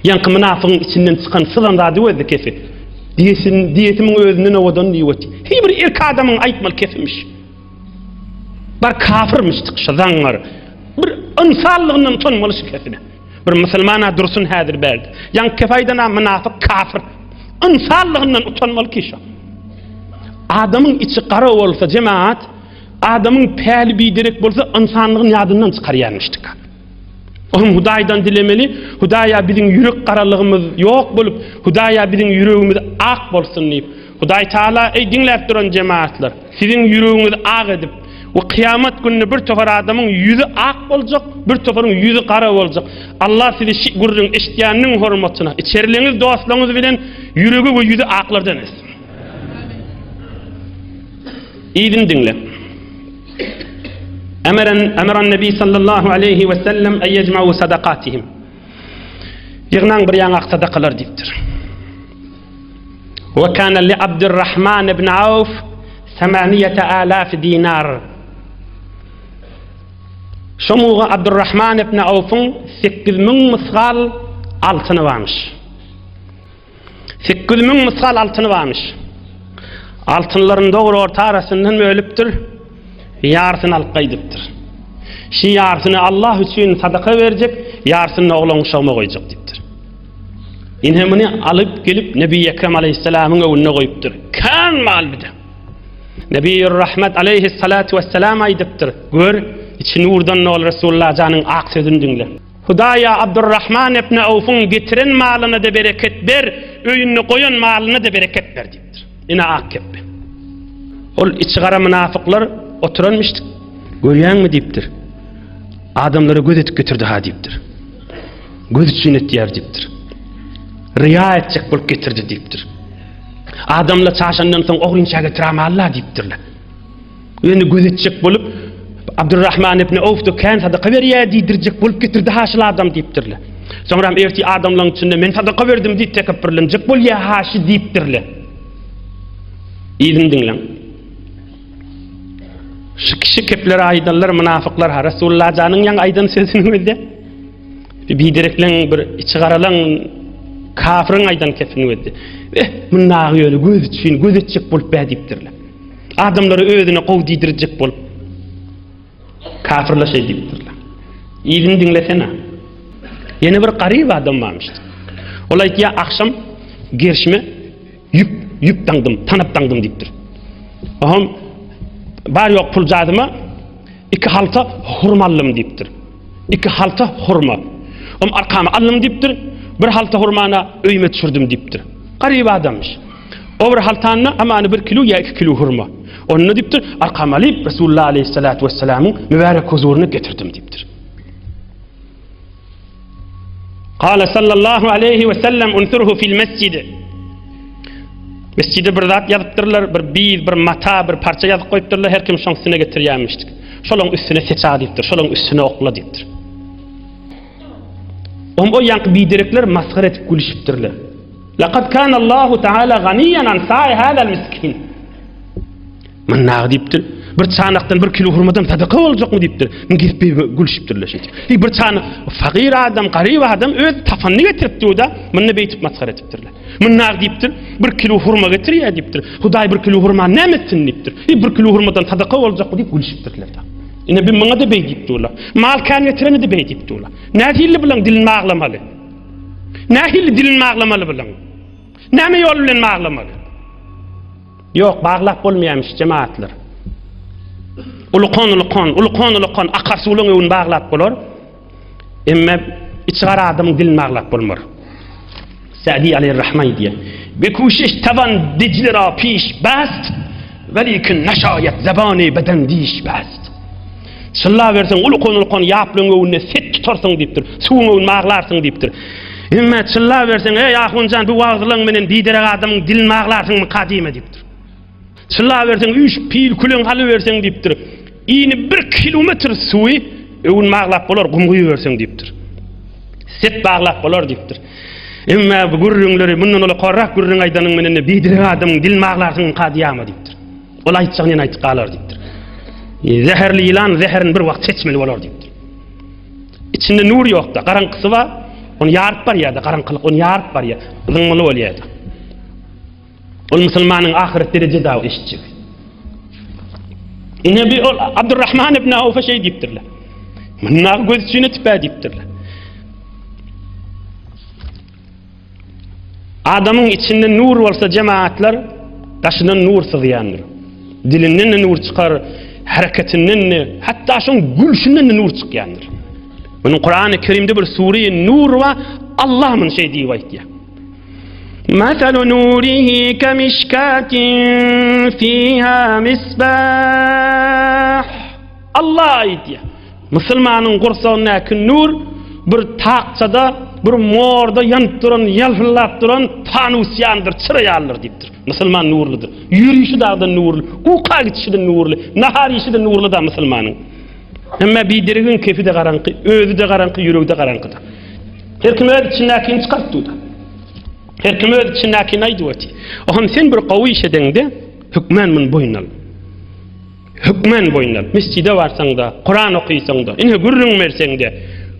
Ýaňky mynafygyň içinden çykan syzan zady gözdi kefi. Diýesin, diýesimiň özünden owadan diýip otyr. Hiý bir erk adamyň aýtmaly kefimiş. Bar kafyrmyş çykyşy zaňňar. Bir ynsanlygyndan utanmaly şu kefine. Bir musulman-a dursun häzir bärde. Ýaňky kefe aýdan-a mynafyk kafyr. Ynsanlygyndan utanmaly ki şo. Adamyň içi gara bolsa jemaat, adamyň päli biderek bolsa ynsanlygyny ýadyndan çykarýarmyşdyk. Onuň Hudaýdan dilemeli, Hudaýa biziň ýürek garalygymyz ýok bolup, Hudaýa biziň ýüregimiz ak bolsun diýip. Hudaý Taala eý diňläp duran jemaatlar, siziň ýüregiňizi ak edip, we kyýamat gününde bir topar adamyň ýüzi ak boljak, bir toparyň ýüzi gara boljak. Allah sizi şi gürrüň eşitýäniniň hormatyna, içeriliňiz dostlaryňyz bilen ýüregi we ýüzi aklardan etsin. Yzyny diňle. Emeren emeren Nebi sallallahu aleýhi we sellem en yecma'u sadakatihim. Ýygnaň bir ýaňak sadakalar diýipdir. We kana li Abdurrahman ibn Auf 8000 dinar. Şomuga Abdurrahman ibn Aufyň 8000 mysgal altyny barmyş. 8000 mysgal altyny barmyş. Altynlaryny dogry orta arasyndan bölüpdir, ýarsyny alyp gaýdypdyr. Şi ýarsyny Allah üçin sadaka berjek, ýarsyny oglan uşagyma goýjak diýipdir. Ine muny alyp gelip Nebi Ekrem aleyhisselamyň öňünde goýupdyr. Kän mal bide. Nebi Rahmet aleyhissalatu vesselam aýdypdyr. Gör, içi nurdan doly Resulullah janyň ak sözüni diňle. Hudaýa Abdurrahman ibn Awfyň getiren malyna-da bereket ber, öýünde goýan malyna-da bereket ber diýipdir. Ine ak kepbe. Ol içigara mynafyklar oturanmyşdyk. Görýäňmi diýipdir. Adamlara göz edip getirdi-ha diýipdir. Göz üçin etýär diýipdir. Ryýa etjek bolup getirdi diýipdir. Adamlar çaşandan soň ogrynça getirem Alla diýipdirler. Ýöne göz etjek bolup. Abdurrahman ibn Awf-da kän sadaka berýär diýdirjek bolup getirdi haşyl adam diýipdirler. Soňram ertir adamlaryň içinde men sadaka berdim diýip tekepbirlenjek bolýar haşy diýipdirler. Yzyny diňläň. Şu kişi kepleri aýdanlar mynafyklar ha Resulullah janyň ýaňy aýdan sözüni gözle. Biderekleň bir içi garalaň kafiriň aýdan kepini gözle. Eh, mundagy ýöne göz üçin göz etjek bolup bä diýipdirler. Adamlary özüne gowy diýdirjek bolup kafirler şeý diýipdirler. Yzyny diňlesene. Ýene bir garyp adam barmyş. Ol aýtýar, agşam gerşime Ýüp, ýüp daňdym, tanap daňdym diýipdir. Oňam bar ýok pul jadyma iki halta hurma aldym diýipdir. Iki halta hurma. Om arkama aldym diýipdir. Bir halta hurmana öýüme düşürdim diýipdir. Garyp adamyş. O bir haltanda amany bir kilo ýa iki kilo hurma. Onda diýipdir, arkama alyp Resulullah aleyhissalatu vesselamyň mübärek huzuryna getirdim diýipdir. Kale sallallahu aleyhi ve sellem unsurhu fil mescidi. Mescide bir zat ýazypdyrlar, bir biz, bir mata, bir parça ýazyp goýupdyrlar, her kim şoň üstüne getirýärmişdik. Şolaň üstüne seça diýipdir, şolaň üstüne okla diýipdir. Om o ýaňky biderekler masgara edip gülüşipdirler. Laqad kana Allahu Teala ganiyan an sa'i hadal miskin. Mundagy diýipdir. Bir çanakdan bir kilo hurmadan sadaka boljakmy diýipdir. Muny gezip gülüşipdirler şeýdip. Eý bir çanak fagyr adam, garyp adam öz tapanyny getirip dur-da, muny beýtip masgara edipdirler. Mundagy diýipdir, bir kilo hurma getirýär diýipdir. Hudaý bir kilo hurmany näme etsin diýipdir. Eý bir kilo hurmadan sadaka boljakmy diýip gülüşipdirler-de. Ine bir muňa-da beý diýip durlar. Mal kän getirene-de beý diýip durlar. Nähili bulaň dilini baglamaly? Nähili dilini baglamaly bulaň? Näme ýol bilen baglamaly? Ýok, baglap bolmaýarmyş jemagatlar. Ulukan-ulukan, ulukan-ulukan akar suwlaň öwüni baglap bolar. Emme içi gara adamyň dilini baglap bolmar. Sa'di aleyhir-Rahman diýýär. Be kuşiş taban Dicle ra piş bast, welikin neşaýet zabany beden diş bast. Çylla berseň ulukan-ulukan ýaplaň öwünde set tutarsyň diýipdir. Suwuň öwüni baglarsyň diýipdir. Emme çylla berseň, eý ahunjan bu wagzylaň menen biderek adamyň dilini baglarsyňmyka diýme diýipdir. Çylla berseň üç pil küleň alyberseň diýipdir. Ini bir kilometr suwy öwün baglap bolar, gum guýuberseň diýipdir. Set baglap bolar diýipdir. Emme bu gürrüňleri mundan ulukarrak gürrüň aýdanyň menen biderek adamyň dilini baglarsyňmyka diýama diýipdir. Ol aýtjagyny ýene aýtyp galar diýipdir. Zäherli ýylan zäherini bir wagt seçmeli bolar diýipdir. Içinde nur ýokda, garaňkysy bar. Ony ýaryp barýar-da, garaňkylyk ony ýaryp barýar. Zyňmaly bolýar-da. Ol musulmanyň ahyret dereje dagy eşitjek. Ine bir ol Abdurrahman ibn Awfa şeý diýipdirler. Mundagy göz üçin etip-ä diýipdirler. Adamyň içinde nur bolsa jemagatlar daşyndan nur syzýandyr. Dilinden-de nur çykar, hereketinden-de, hatda şoň gülşünden-de nur çykýandyr. Munuň Kurany Kerimde bir sure nur bar, Allah muny şeý diýip aýtýar. Masalu nurihi kemişkatin fiha misbah. Allah aýdýar. Musulmanyň gursagyndaky nur bir takçada, bir morda ýanyp duran, ýalpyldap duran panus ýalydyr, çyra ýalydyr diýipdir. Musulman nurludyr. Ýörişi dagdan nurly, uka gidişi-de nurly, nahar iýişi-de nurly-da musulmanyň. Emma bideregiň kefi-de garaňky, özi-de garaňky, ýüregi-de garaňkydyr. Her kim öz içindäkini çykaryp dur-da. Her kim öz içindäkini aýdyp otyr. Ohm sen bir gowy iş edeňde, hökmän muny boýun al. Hökmän boýun al. Mesjide barsaň-da, Kuran okysaň-da, ine gürrüň berseň-de,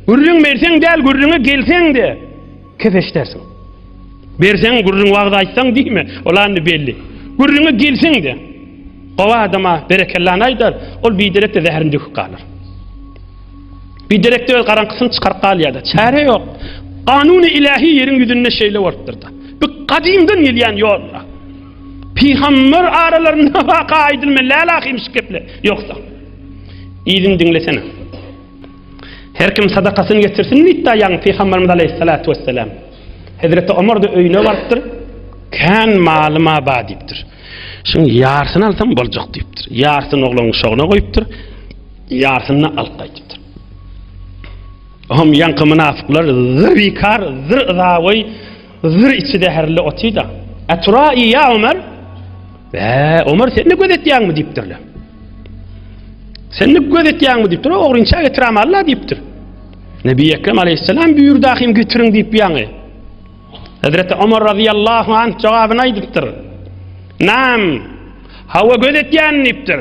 gürrüň berseň däl, gürrüňe gelseň-de, kef eşidersiň. Berseň, gürrüň wagyz aýtsaň diýme, ol indi belli. Gürrüňe gelseň-de, gowy adama berekellany aýdar, ol biderek-de zäherini döküp galar. Biderek-de öz garaňkysyny çykaryp galýar-da, çäre ýok. Kanuny ilähi ýeriň ýüzünde şeýle bolupdyr-da. Bu gadymdan gelýän ýol-da. Pygamber aralarynda waka aýdylma lälahym şu geple. Ýogsa. Yzyny diňlesene. Her kim sadakasyny getirsin diýipdi ýaňy Pygamberimiz aleyhissalatu vesselam. Hezreti Omar da öýüne barypdyr. Kän malyma ba diýipdir. Şuň ýarsyny alsam boljak diýipdir. Ýarsyny oglunyň şogyna goýupdyr. Ýarsyny alyp gaýdypdyr. Ohm ýaňky mynafyklar zyr bikar, zyr yzagoý Zyr içi zäherli oty-da. Etura'i ýa Ömer? Bä, Ömer sen-de göz etýäňmi diýipdirler. Sen ne göz etýäňmi diýipdir. Ogrynça getiram Allah diýipdir. Nebi Ekrem aleyhisselam buýurdy ahim getiriň diýip ýaňy. Hazreti Omar radıyallahu anh jogabyny aýdypdyr. Nam, hawa göz etýän diýipdir.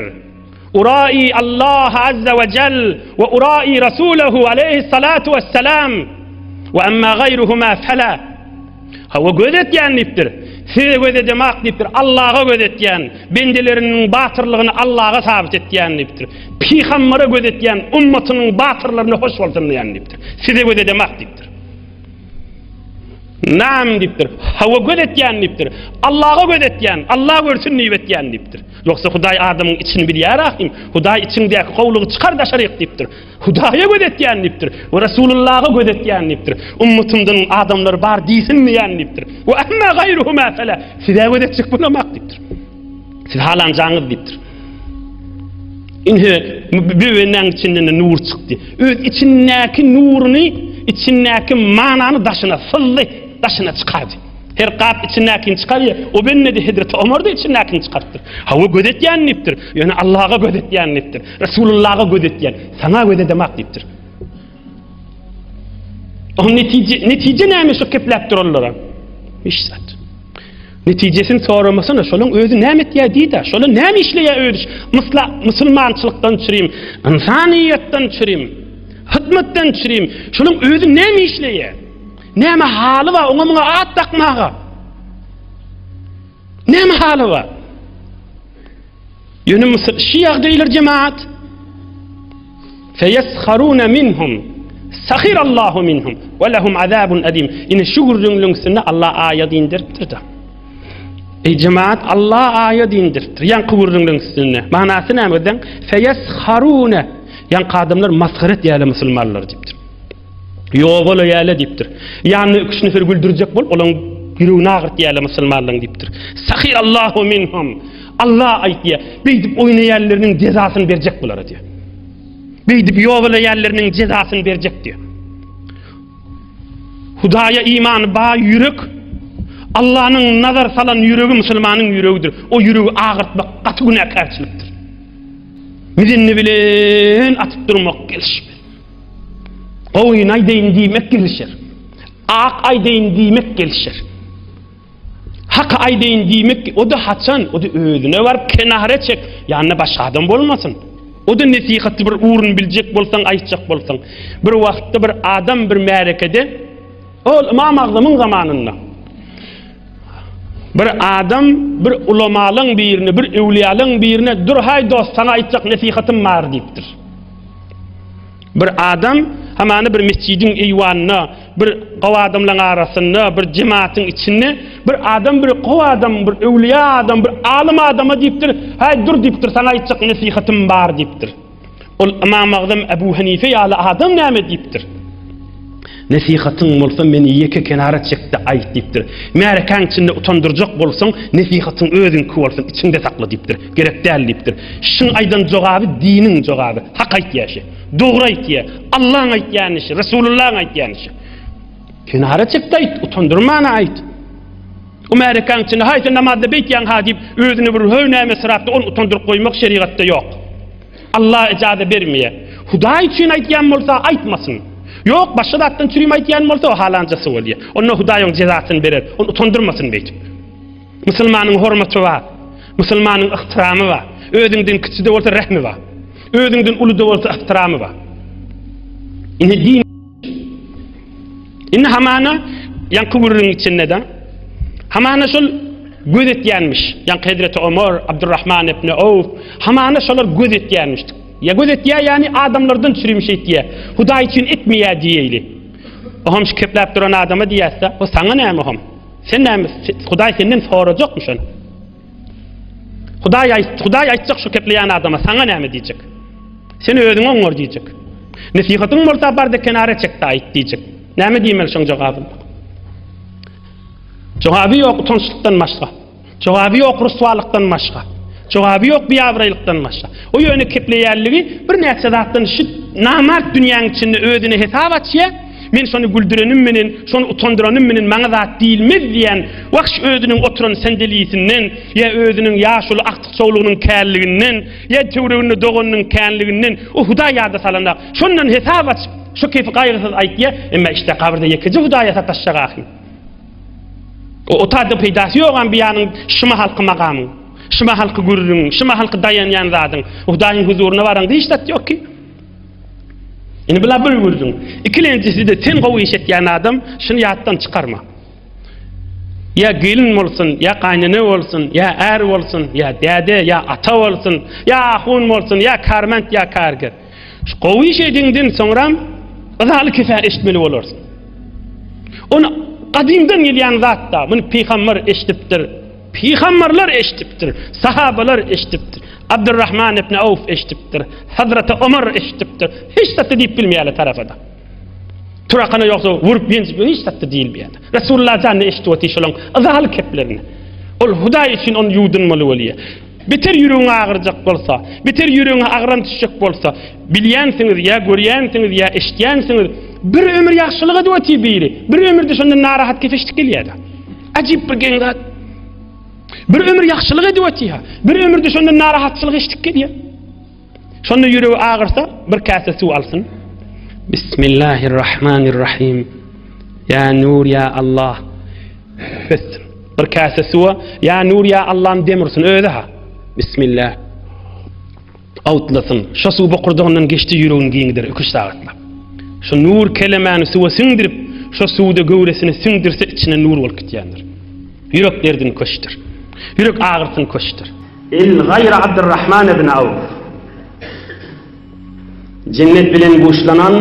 Urai Allah azza we jel we urai Rasulahu aleyhi salatu vesselam we emma gaýruhuma fela. Hawa göz etýän diýipdir. Size göz edemak diýipdir. Allaha göz etýän, bendeleriniň batyrlygyny Allaha sabyt etýän diýipdir. Pygambere göz etýän ummatynyň batyrlaryna hoş bolsun diýen diýipdir. Size göz edemak diýipdir. Nam diýipdir. Hawa göz etýän diýipdir. Allaha göz etýän, Allah görsün diýip etýän diýipdir. Ýogsa Hudaý adamyň içini bilýär ahim. Hudaý içiňdäki gowlugy çykar daşaryk diýipdir. Hudaýa göz etýän diýipdir. We Resulullaha göz etýän diýipdir. Ummatymdan adamlar bar diýsin diýen diýipdir. We emma gaýruhu mesele. Size göz etjek bolamak diýipdir. Siz halanjaňyz diýipdir. Ine böwenäň içinden nur çykdy. Öz içindäki nuruny, içindäki manany daşyna syzdy, daşyna çykardy. Her gap içindäkini çykarýar. O bende-de Hezreti Omar-da içindäkini çykarypdyr. Hawa göz etýän diýipdir. Ýöne Allaha göz etýän diýipdir. Resulullaha göz etýän. Saňa göz edemak diýipdir. O netije, netije näme şu kepläp duranlara? Hiç zat. Netijesini soramasana, şolaň özi näme etýär diýdä, şolar näme işleýär özi? Mysla, musulmançylykdan çürim, ynsanyýetden çürim, hyzmatdan çürim, şolaň özi näme işleýär? Näme haly bar oňa muňa at dakmaga? Näme haly bar? Ýöne musul şu ýagdaýlar jemaat Feyesharuna minhum Sahirallahu minhum we lehum azabun alim. Ine şu gürrüňliň üstünde Allah aýat indiripdir-de. Ey jemaat Allah aýat indiripdir. Ýaňky gürrüňliň üstünde. Manasy näme diýen? Feyesharuna. Ýaňky adamlar masgara etýärler musulmanlary diýipdir. Ýogal öýäle diýipdir. Ýanyna üç nefer güldürjek bolup, olaň ýüregini agyrtýarlar musulmanlaryň diýipdir. Sahir Allahu minhum. Allah aýtýar, beýdip oýnaýanlarynyň jezasyny berjek bulara diýýär. Beýdip ýogalaýanlarynyň jezasyny berjek diýýär. Hudaýa imany bar ýürek Allanyň nazar salan ýüregi musulmanyň ýüregidir. O ýüregi agyrtmak gaty günäkärçilikdir. Mizinni bilen atyp durmak gelişmez. Gowyny aýdaýyn diýmek gelişer. Ak aýdaýyn diýmek gelişer. Haky aýdaýyn diýmek, o-da haçan, o-da özüne baryp kenara çek, ýanynda başga adam bolmasyn. O-da nesihaty bir ugruny biljek bolsaň, aýtjak bolsaň. Bir wagtda bir adam bir märekede, ol Ymam Agzamyň zamanynda, bir adam bir ulamalaň birine, bir öwlüýalaň birine, Dur haý dost, saňa aýtjak nesihatym bar diýipdir. Bir adam hamana bir mesjidiň eýwanynda, bir gowy adamlaryň arasynda, bir jematyň içinde bir adam bir gowy adam, bir öwlüýä adam, bir alym adama diýipdir, Häý, dur diýipdir, saňa aýtjak nesihatym bar diýipdir. Ol Ymam Agzam Ebu Hanife ýaly adam näme diýipdir? Nesihatyň bolsa meni ýeke kenara çek-de aýt diýipdir. Märekäň içinde utandyrjak bolsaň, nesihatyň özüňki bolsun, içiňde sakla diýipdir. Gerek däl diýipdir. Şuň aýdan jogaby diniň jogaby. Hak aýtýar şi. Dogry aýtýar. Allaň aýtýany şi, Resulullaň aýtýany şi. Kenara çek-de aýt, utandyrman aýt. O märekäň içinde haý sen namazda beýtýäň ha diýip, özüne bir höw näme syrapdy, ony utandyryp goýmak şerigatda ýok. Allah ijaza bermeýär. Hudaý üçin aýtýan bolsa aýtmasyn. Ýok, başga zatdan çürim aýtýan bolsa o halanjasy bolýar. Onda Hudaý oň jezasyny berer. Ony utandyrmasyn beýdip. Musulmanyň hormaty bar. Musulmanyň yhtiramy bar. Özüňden kiçi-de bolsa rehmi bar. Özüňden uly-da bolsa yhtiramy bar. Ine din Indi hamana ýaňky gürrüň içinde-de hamana şol göz etýänmiş. Ýaňky Hezreti Omar, Abdurrahman ibn Awf hamana şolar göz etýänmiş. Ýa göz etýär, ýagny adamlardan çürim şeýtýär. Hudaý üçin etmeýär diýeýli. Oham şu kepläp duran adama diýäs-de, o saňa näme oham? Sen näme, Hudaý senden sorajakmy şony? Hudaý aýt, Hudaý aýtjak şu kepleýän adama, saňa näme diýjek? Sen özüň oňar diýjek. Nesihatyň bolsa bar-da kenara çek-de aýt diýjek. Näme diýmeli şoň jogabynda? Jogaby ýok utançlykdan başga. Jogaby ýok ryswalykdan başga. Jogaby ýok biabraýlykdan başga. O ýöne kepleýänligi birnäçe zatdan şu namart dünýäň içinde özüne hesap açýar. Men şony güldürenim menen, şony utandyranym menen maňa zat diýilmez diýen wagş özüniň oturan sendelisinden, ýa özüniň ýaşuly agtyk-çowlugynyň känliginden, ýa töwereginde doganynyň känliginden o Hudaý ýada salanak. Şondan hesap açyp, şo kefi gaýgysyz aýtýa, emma işde gabyrda ýekeje Hudaýa sataşjak ahyr. O otada peýdasy ýogam bu ýanyň şu mahalky magamyň, şu mahalky gürrüňiň, şu mahalky daýanýan zadyň. Hudaýyň huzuryna baraňda hiç zat ýok ki. Indi bular bir gürrüň. Ikilenjisi-de sen gowy iş etýän adam, şuny ýatdan çykarma. Ýa gelin bolsun, ýa gaýnene bolsun, ýa är bolsun, ýa däde, ýa ata bolsun, ýa ahun bolsun, ýa karment, ýa karger. Şu gowy iş ediňden soňram yzaly kefe eşitmeli bolarsyň. Ony gadymdan gelýän zat-da, muny pygamber eşidipdir, pygamberler eşidipdir, sahabalar eşidipdir, Abdurrahman ibn Awf eşidipdir, Hazreti Omar eşidipdir. Hiç zat diýip bilmeýärler tarapa-da. Turakana ýogsa vurup ýenjip hiç zat diýilmeýär. Resulullah jan eşidip otyr şolaň yzaly keplerini. Ol Hudaý üçin ony ýuwdunmaly bolýar. Beter ýüregiň agyrjak bolsa, beter ýüregiňe agram düşjek bolsa, bilýänsiňiz, ýa görýänsiňiz, ýa eşidýänsiňiz, bir ömür ýagşylyk edip otyr biri, bir ömürde şondan narahat kep eşidip gelýär-de. Ajyp bir geň zat. Bir ömür ýagşylyk edip otyr-ha, bir ömürde şondan narahatçylyk eşidip gelýär. Şonda ýüregi agyrsa, bir käse suw alsyn. Bismillahirrahmanirrahim. Ýa Nur, ýa Allah. Üfetsin. Bir käse suwa, ýa Nur, ýa Allahym dem ursun, özi-ha. Bismillah. Awtlasyn. Şo suw bokurdagyndan geçdi, ýüregini giňider iki-üç sagatlap. Şo nur kelemäni suwa siňdirip, şo suwda göwresini siňdirse, içine nur bolup gitýändir. Ýürek derdini köşdir. Ýürek agyrsyny köşdir. Il gaýra Abdurrahman ibn Awf. Jennet bilen buşlanan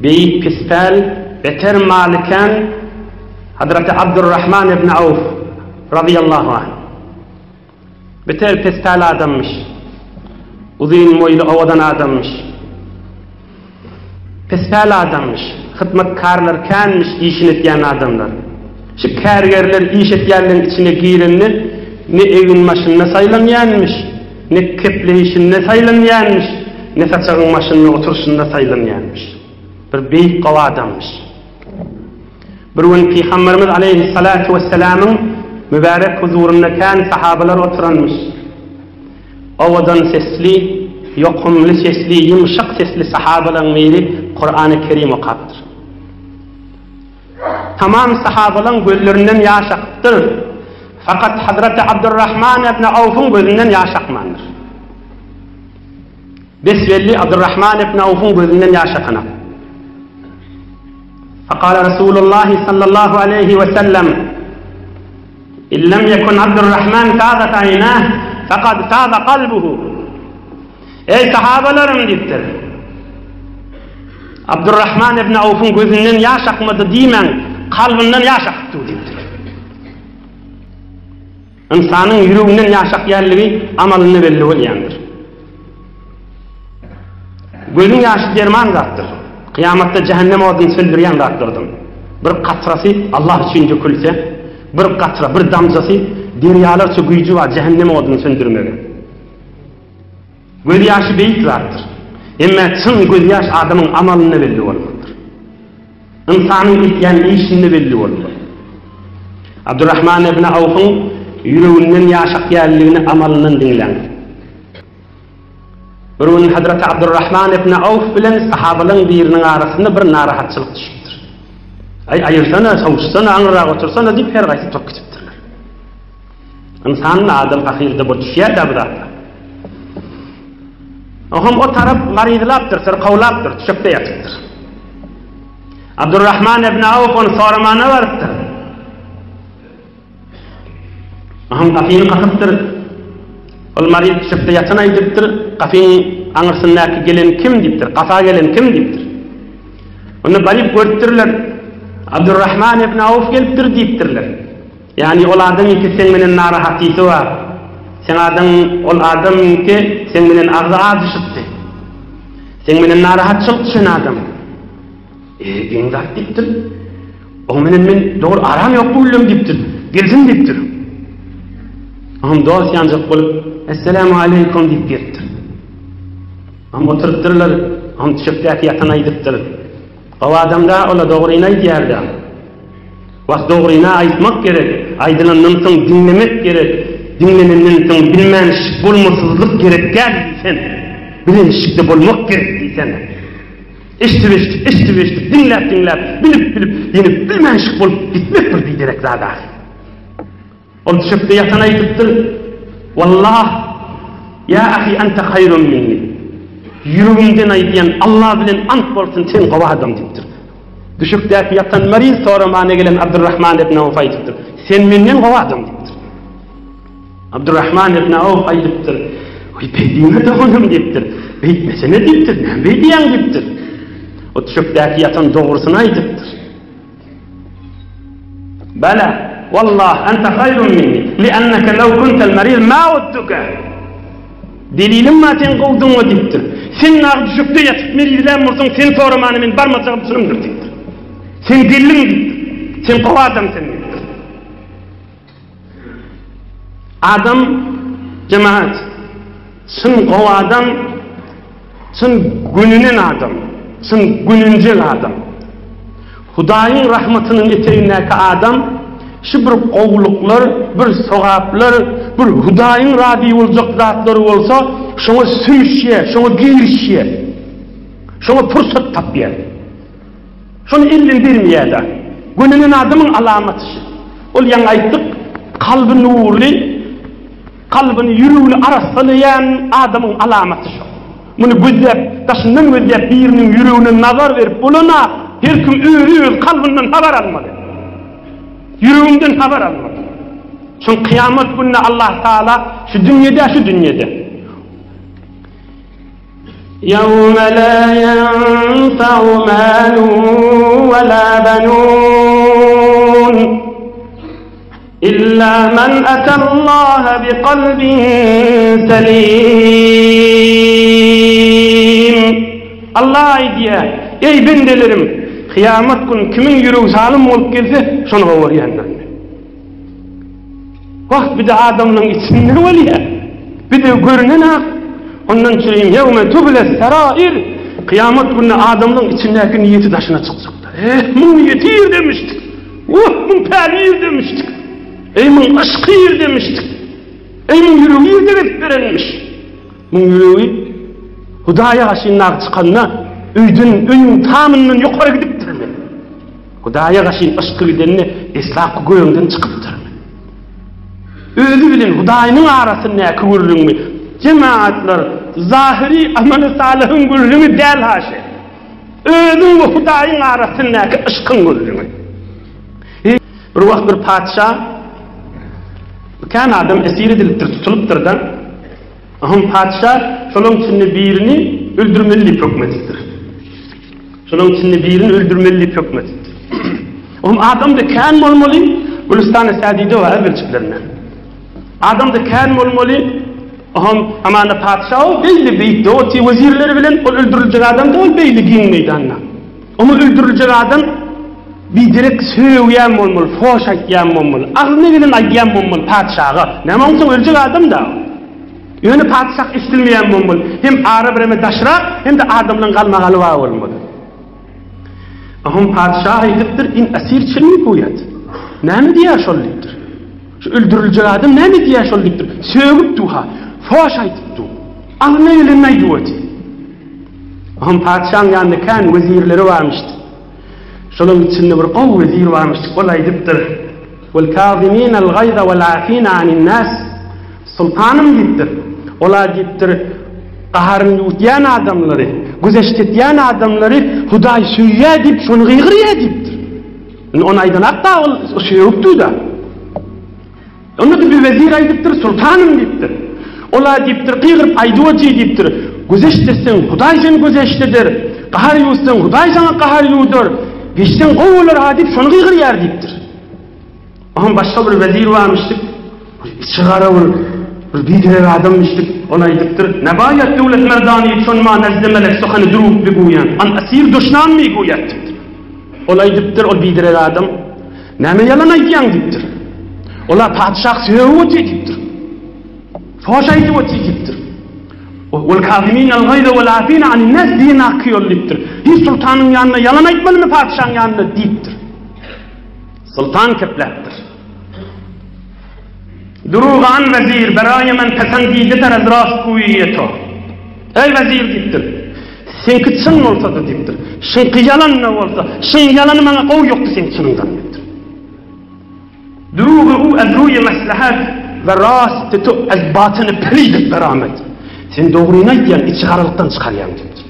beýik pispäl, beter maly kän Hazreti Abdurrahman ibn Awf razyýallahu anh. Beter pespäl adammyş. Uzyn boýly owadan adammyş. Pespäl adamyş. Hyzmatkarlar känmiş işini etýän adamlar. Şu kärgerler iş etýänleň içine girende ne egin-başynda saýlanýanmyş, ne kepleýşinde saýlanýanmyş, ne saçagyň başynda oturyşynda saýlanýanmyş. Bir beýik gowy adamyş. Bir gün Pygamberimiz aleýhissalatu wessalamyň mübärek huzurynda kän sahabalar oturanmyş. Owadan sesli, ýokumly sesli, ýumşak sesli sahabalaň biri Kurany Kerim okapdyr. Tamam sahabalaň gözlerinden ýaş akypdyr. Fakat Hazreti Abdurrahman ibn Awfyň gözünden ýaş akmandyr. Besbelli Abdurrahman ibn Awfyň gözünden ýaş akanak. Fakala Resulullah sallallahu aleyhi ve sellem In lem yekun Abdurrahman fadat aynah fekad fada kalbuhu. Eý sahabalarym diýipdir. Abdurrahman ibn Awfyň gözünden ýaş akmady diýmäň, kalbyndan ýaş akypdy diýipdir. Ynsanyň ýüreginden ýaş akýanlygy amalynda belli bolýandyr. Gözüň ýaşy derman zatdyr. Kyýamatda jähennem oduny söndürýän zatlardan. Bir katrasy Allah üçin dökülse, bir katra, bir damjasy derýalarça güýji bar jähennem oduny söndürmege. Göz ýaşy beýik zatdyr. Emma çyn göz ýaş adamyň amalynda belli bolmalydyr. Ynsanyň etýän işinde belli bolmaly. Abdurrahman ibn Awfyň ýüreginden ýaş akýanlygyny amalyndan diňläň. Bir gün Hazreti Abdurrahman ibn Awf bilen sahabalaryň biriniň arasynda bir narahatçylyk düşüpdir. Aý, aýyrsana, sowuşsana, aňyrrak otursana diýip her gaýsy turup gidipdirler. Ynsan adam ahyrda bir düşýär-dä bu zatlar. Oňam o tarap maryzlapdyr, syrkawlapdyr, düşekde ýatypdyr. Abdurrahman ibn Awf ony soramana barypdyr. Aham gapyny kakypdyr. Ol maryz düşekde ýatan aýdypdyr, gapyň aňyrsyndaky gelen kim diýipdir, gapa gelen kim diýipdir. Onda baryp görüpdirler, Abdurrahman ibn Awf gelipdir diýipdirler. Ýagny ol adamyňky seň menen narahatysy bar. Seň adyň ol adamyňky seň menen agzy azyşypdy. Seň menen narahatçylyk düşen adam. E, geň zat diýipdir. Oň menen men dogry aram ýok bu güllem diýipdir. Gelsin diýipdir. Oňam dost ýanjak bolup, Esselamu aleýkum diýip gelipdir. Oňam oturypdyrlar. Oňam düşekdäki ýatan aýdypdyr. Gowy adam-da, ol-a dogryny aýdýar-da. Wah, dogryny-a aýtmak gerek, aýdylandan soň diňlemek gerek, diňlenenden soň bilmänişik bolmasyzlyk gerek däl diýsen, bilenişikde bolmak gerek diýsen. Eşidip-eşidip, eşidip-eşidip, diňläp-diňläp, bilip-bilip, ýene bilmänişik bolup gitmek bir biderek zat ahyry. Ol düşekde ýatan aýdypdyr, Wallah, ýa ahi ente haýrun minni. Ýüregimden aýdýan, Allah bilen ant bolsun, sen gowy adam diýipdir. Düşekdäki ýatan maryz soramana gelen Abdurrahman ibn Awf aýdypdyr, Sen menden gowy adam diýipdir. Abdurrahman ibn Awf aýdypdyr, Oý, beýdiňä doganym diýipdir. Beýtmesene diýipdir, näme beýdýäň diýipdir. O düşekdäki ýatan dogrusyny aýdypdyr. Bala, wallah, ente haýrun minni, li'anneke lew kuntel marid ma uttuke. Delilim bar sen gowduňa diýipdir. Sen dagy düşekde ýatyp merizlän bolsaň, seni soramana men barmajagym çynymdyr diýipdir. Sen geldiň diýipdir. Sen gowy adam sen diýipdir. Adam jemaat çyn gowy adam çyn gönünen adam çyn gönünjek adam Hudaýyň rahmatynyň etegindäki adam şu bir gowulyklar bir sogaplar bir Hudaýyň razy boljak zatlary bolsa şoňa sümüşýär şoňa girişýär şoňa pursat tapýar. Şony elden bermeýär-de. Gönenen adamyň alamaty şu. Ol ýaňy aýtdyk, kalby nurly, kalbyny, ýüregini arassalaýan adamyň alamaty şu. Muny gözläp, daşyndan gözläp biriniň ýüregine nazar berip bolan-a, her kim özi öz kalbyndan habar almaly. Ýüregiňden habar almaly. Şol kyýamat gününe Allah Taala şu dünýede, şu dünýede. Ýewme la ýenfa'u malun we la benun illa men atallaha bi kalbin selim. Allah aýdýar, Eý bendelerim, kyýamat güni kimiň ýüregi salym bolup gelse, şony gowarýandyr. Wah, bir-de adamlaryň içinde bolýar. Bir-de görünen-ak. Ondan çürim ýewme tubles serair. Kyýamat gününe adamlaryň içindäki niýeti daşyna çykjakdyr. Eh, muň niýeti ýerdemişdik. Wah, muň päli ýerdemişdik. Eý, muň yşky ýerdemişdik. Eý, muň ýüregi ýerde gezip berenmiş. Muň ýüregi Hudaýa garşy nag çykanda, öýden, öýüň tamyndan ýokary gidipdirmi? Hudaýa gaşyn yşky gidende deslapky göňden çykypdyrmy? Özi bilen Hudaýynyň arasyndaky gürrüňmi? Jemagatlar, zahyry amaly salyhyň gürrüňi däl haşa. Özüň we Hudaýyň arasyndaky yşkyň gürrüňi. Bir wagt bir patyşa kän adam esir edilipdir, tutulypdyr-da. Ahun patyşa şolaryň içinde birini öldürmeli diýip höküm edipdir. Şolaryň içinde birini öldürmeli diýip höküm edipdir. Ohm adam-da kän bolmaly, Gülüstany Sädide bar bilçiklerinde. Adam-da kän bolmaly, ohm hamana patyşa o beýle beýikde otyr wezirleri bilen ol öldüriljek adam-da ol beýle giň meýdanda. Oňa öldüriljek adam biderek sögýän bolmaly, foş aýtýan bolmaly, agzyna gelen aýdýan bolmaly patyşaga. Näme onsoň öljek adam-da. Ýöne patyşah eşidilmeýän bolmaly. Hem ara bireme daşrak, hem-de adamlaryň galmagaly bar bolmaly. Oňa patyşa aýdypdyr, In esir çe mi goýat? Näme diýýär şol diýipdir. Şu öldüriljek adam näme diýýär şol diýipdir. Sögüp du-ha, foş aýdyp du. Agzyna gelenini aýdyp otyr. Oňa patyşaň ýanynda kän wezirleri barmyşdy. Şolaryň içinde bir gowy wezir barmyşdy. Ol aýdypdyr, Wal kaziminal gaýza wal afina anin nas. Soltanym diýipdir. Ola diýipdir, gaharyny ýuwutýan adamlary, güzeşt etýän adamlary Hudaý söýýär diýip şony gygyrýar diýipdir. Indi ony aýdanakda ol sögüpdi-da. Onda-da bir wezir aýdypdyr, Soltanym diýipdir. Ol-a diýipdir, gygyryp aýdyp otyr diýipdir. Güzeşt etseň, Hudaý seni güzeşt eder. Gahar ýuwutsaň, Hudaý saňa gahar ýuwudar. Geçseň gowy bolar-ha diýip, şony gygyrýar diýipdir. Oňam başga bir wezir barmyşdyk. Bir içi gara bir, bir biderek adammyşdyk. Ol aýdypdyr, Nebaýat döwlet merdany çon ma nezde melek suhany durug biguýan, an esir duşnan miguýat diýipdir. Ol aýdypdyr, ol biderek adam, Näme ýalan aýdýaň diýipdir. Ol-a patyşah sögüp otyr diýipdir. Foş aýdyp otyr diýipdir. Wal kaziminal gaýza wal afina anin nas diýen haky ýol diýipdir. Hiç sultanyň ýanynda ýalan aýtmalymy patyşaň ýanynda diýipdir. Sultan kepläpdir. Durugan wezir beraýe men pesendideter ez rastguýy to. Eý wezir diýipdir. Seňki çyn bolsady diýipdir. Şyňky ýalan-da bolsa, şyň ýalany maňa gowy ýokdy seň çynyňdan diýipdir. Durugy u ez ruýy maslahat we rasty tu ez batyny pelidet beramet. Sen dogryny aýtýaň, içi garalykdan çykarýaň diýipdir.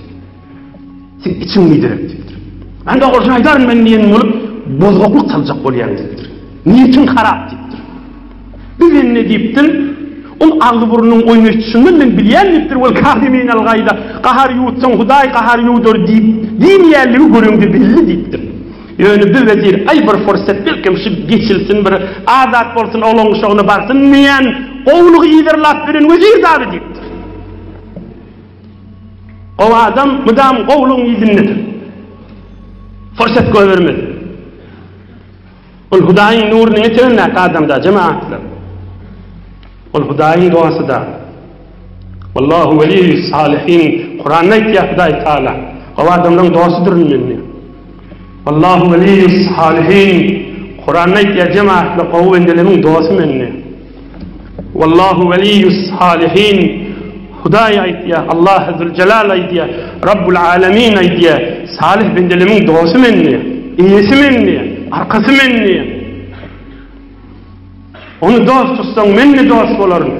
Seň içiň biderek diýipdir. Men dogrusyny aýdaryn men diýen bolup, bozgaklyk saljak bolýaň diýipdir. Niýetiň harap diýipdir. Biz indi diýipdir, ol agzy-burnunyň oýnaşyşyndan men bilýän diýipdir, wel kaziminal gaýza, gahar ýuwutsaň Hudaý gahar ýuwdar diýip, diýmeýänligi göreňde belli diýipdir. Ýöne bi wezir, aý bir fursat belkem şu geçilsin bir azat bolsun oglan guşagyna barsyn diýen gowulygy yzarlap beren wezir dagy diýipdir. Gowy adam mydam gowulygyň yzyndadyr. Fursat goýbermez. Ol Hudaýyň nurunyň etegindäki adamda, jemaatlar. Ol Hudaýyň dostuda. Wallahu weliýus salihin. Kuranda aýtýar Hudaý Taala. Gowy adamlaryň dostudyryn men diýýär. Wallahu weliýus salihin. Kuranda aýtýar jemaatlar, gowy bendeleriň dosty men diýýär. Wallahu weliýus salihin. Hudaý aýtýar, Allah Züljelal aýdýar, Rabbul Alemin aýdýar, salyh bendeleriň dosty men diýýär. Eýesi men diýýär, arkasy men diýýär. Ony dost tutsaň, men-de dost bolaryn.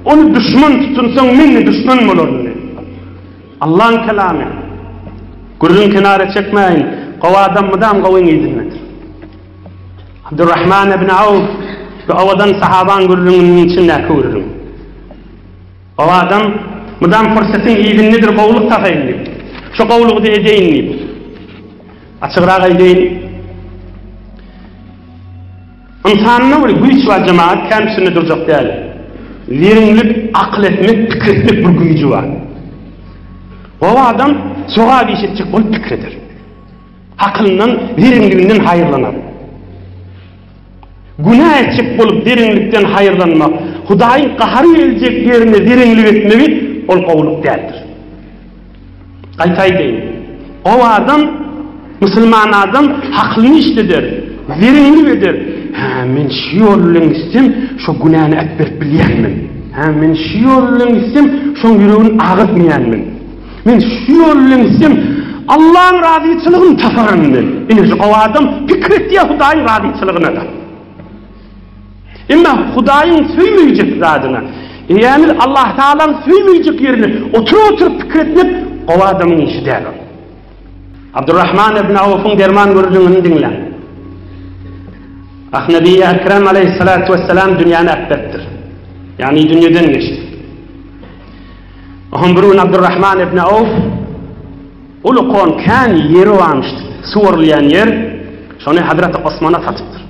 Ony duşman tutunsaň, men-de duşman bolaryn diýýär. Allaň kelamy. Gürrüň kenara çekmäýin, gowy adam mydam gowyň yzyndadyr. Abdurrahman ibn Awf bu owadan sahabaň gürrüňiniň içindäki gürrüň. O adam mydam pursatyň yzyndadyr gowulyk tapaýyn diýip. Şu gowulygy-da edeýin diýip. Açygrak aýdaýyn. Ynsanda bir güýç bar jemagat kän üstünde durjak däl. Zerinlik, akyl etmek, pikir etmek bir güýji bar. Gowy adam sogap iş etjek bolup pikir eder. Akylyndan, zerenliginden haýyrlanar. Günä etjek bolup zerenlikden haýyrlanmak, Hudaýyň gahary geljek ýerine zerenlik etmegi ol gowulyk däldir. Gaýta aýdaýyn. Gowy adam, musulman adam hakylyny işleder, zerenlik eder. Hä, men şu ýol bilen gitsem, şo günäni äpberip bilýän men. Hä, men şu ýol bilen gitsem, şoň ýüregini agyrtmaýan men. Men şu ýol bilen gitsem, Allaň razyçylygyny taparyn men. Ine, şu gowy adam pikir etýär Hudaýyň razyçylygyna-da. Emma Hudaýyň söýmeýjek zadyna, Eýämiz Allahtagalaň söýmeýjek ýerine oturyp-oturyp pikir etmek gowy adamyň işi däl ol. Abdurrahman ibn Awfyň derman gürrüňini diňläň. Ah, Nebi-i Ekrem aleýhissalatu wessalam dünýäni äpberipdir. Ýagny dünýeden geçdi. Oňam bir gün Abdurrahman ibn Awf uly kon kän ýeri barmyşdy, suwarylýan ýer, şony Hazreti Osmana satypdyr.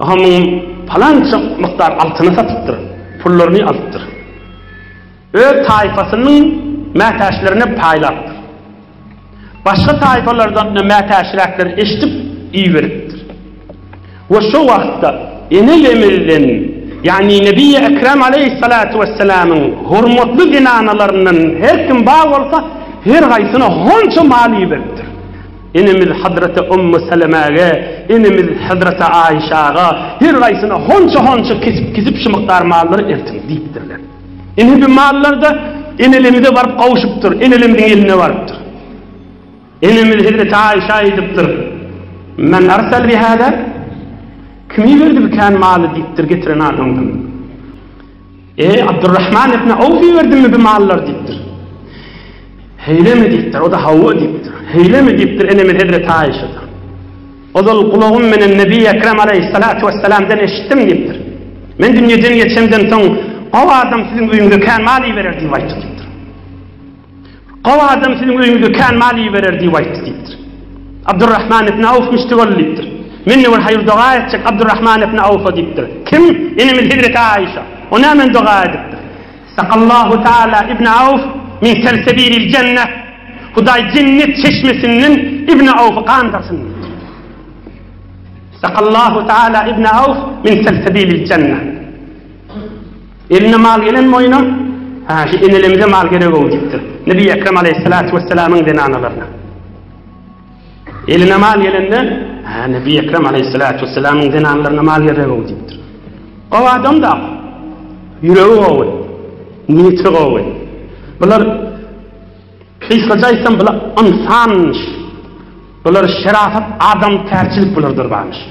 Oňam muň palança mukdar altyny satypdyr, pullaryny alypdyr. Öz taýpasynyň mätäçlerine paýlapdyr. Başga taýpalardan-da mätäçräkleri eşidip iberipdir. We şo wagtda ene-lemizden, ýagny Nebiýi Ekrem aleýhissalatu wessalamyň hormatly zenanalaryndan her kim bar bolsa, her haýsyna honça mal iberipdir. Enemiz Hazreti Ummu Selemäge, enemiz Hazreti Aişaga her haýsyna honça-honça kesip-kesip şu mukdar mallary eltiň diýipdirler. Ine bu mallar-da enelemize baryp gowşupdyr, enelemziň eline barypdyr. Enemiz Hezreti Aişa aýdypdyr, Men arsal bihada? Kim iberdi bu kän maly diýipdir, getiren adam kim? E, Abdurrahman ibn Awf iberdimi bu mallary diýipdir. Heýlemi diýipdir, o-da hawa diýipdir. Heýlemi diýipdir enemiz Hezreti Aişa-da. Ozal gulagym menen Nebi Ekrem aleýhissalatu wessalamdan eşitdim diýipdir. Men dünýeden geçemden soň gowy adam siziň öýüňize kän mal iberer diýip aýtdy diýipdir. Gowy adam siziň öýüňize kän mal iberer diýip aýtdy diýipdir. Abdurrahman ibn Awf müşdi boldy diýipdir. Men-de bir haýyr-doga etjek Abdurrahman ibn Awfa diýipdir. Kim? Enemiz Hezreti Aişa. O nämen doga edipdir? Sakallahu taala ibn Awf min selsebilil jenneh. Hudaý jennet çeşmesinden Ibn Awfy gandyrsyn diýipdir. Sakallahu taala ibn Awf min selsebilil jenneh. Eline mal gelen boýuna. Ha, şu enelemize mal gerek-ow diýipdir. Nebi Ekrem aleýhissalatu wessalamyň zenanalaryna. Eline mal gelende, ha, Nebi Ekrem aleýhissalatu wessalamyň zenanlaryna mal gerek-ow diýipdir. Gowy adam-da, ýüregi gowy, niýeti gowy. Bular gysgaça aýtsam, bular ynsanmyş. Bular şerafat, adamkärçilik bulardyr barmyş.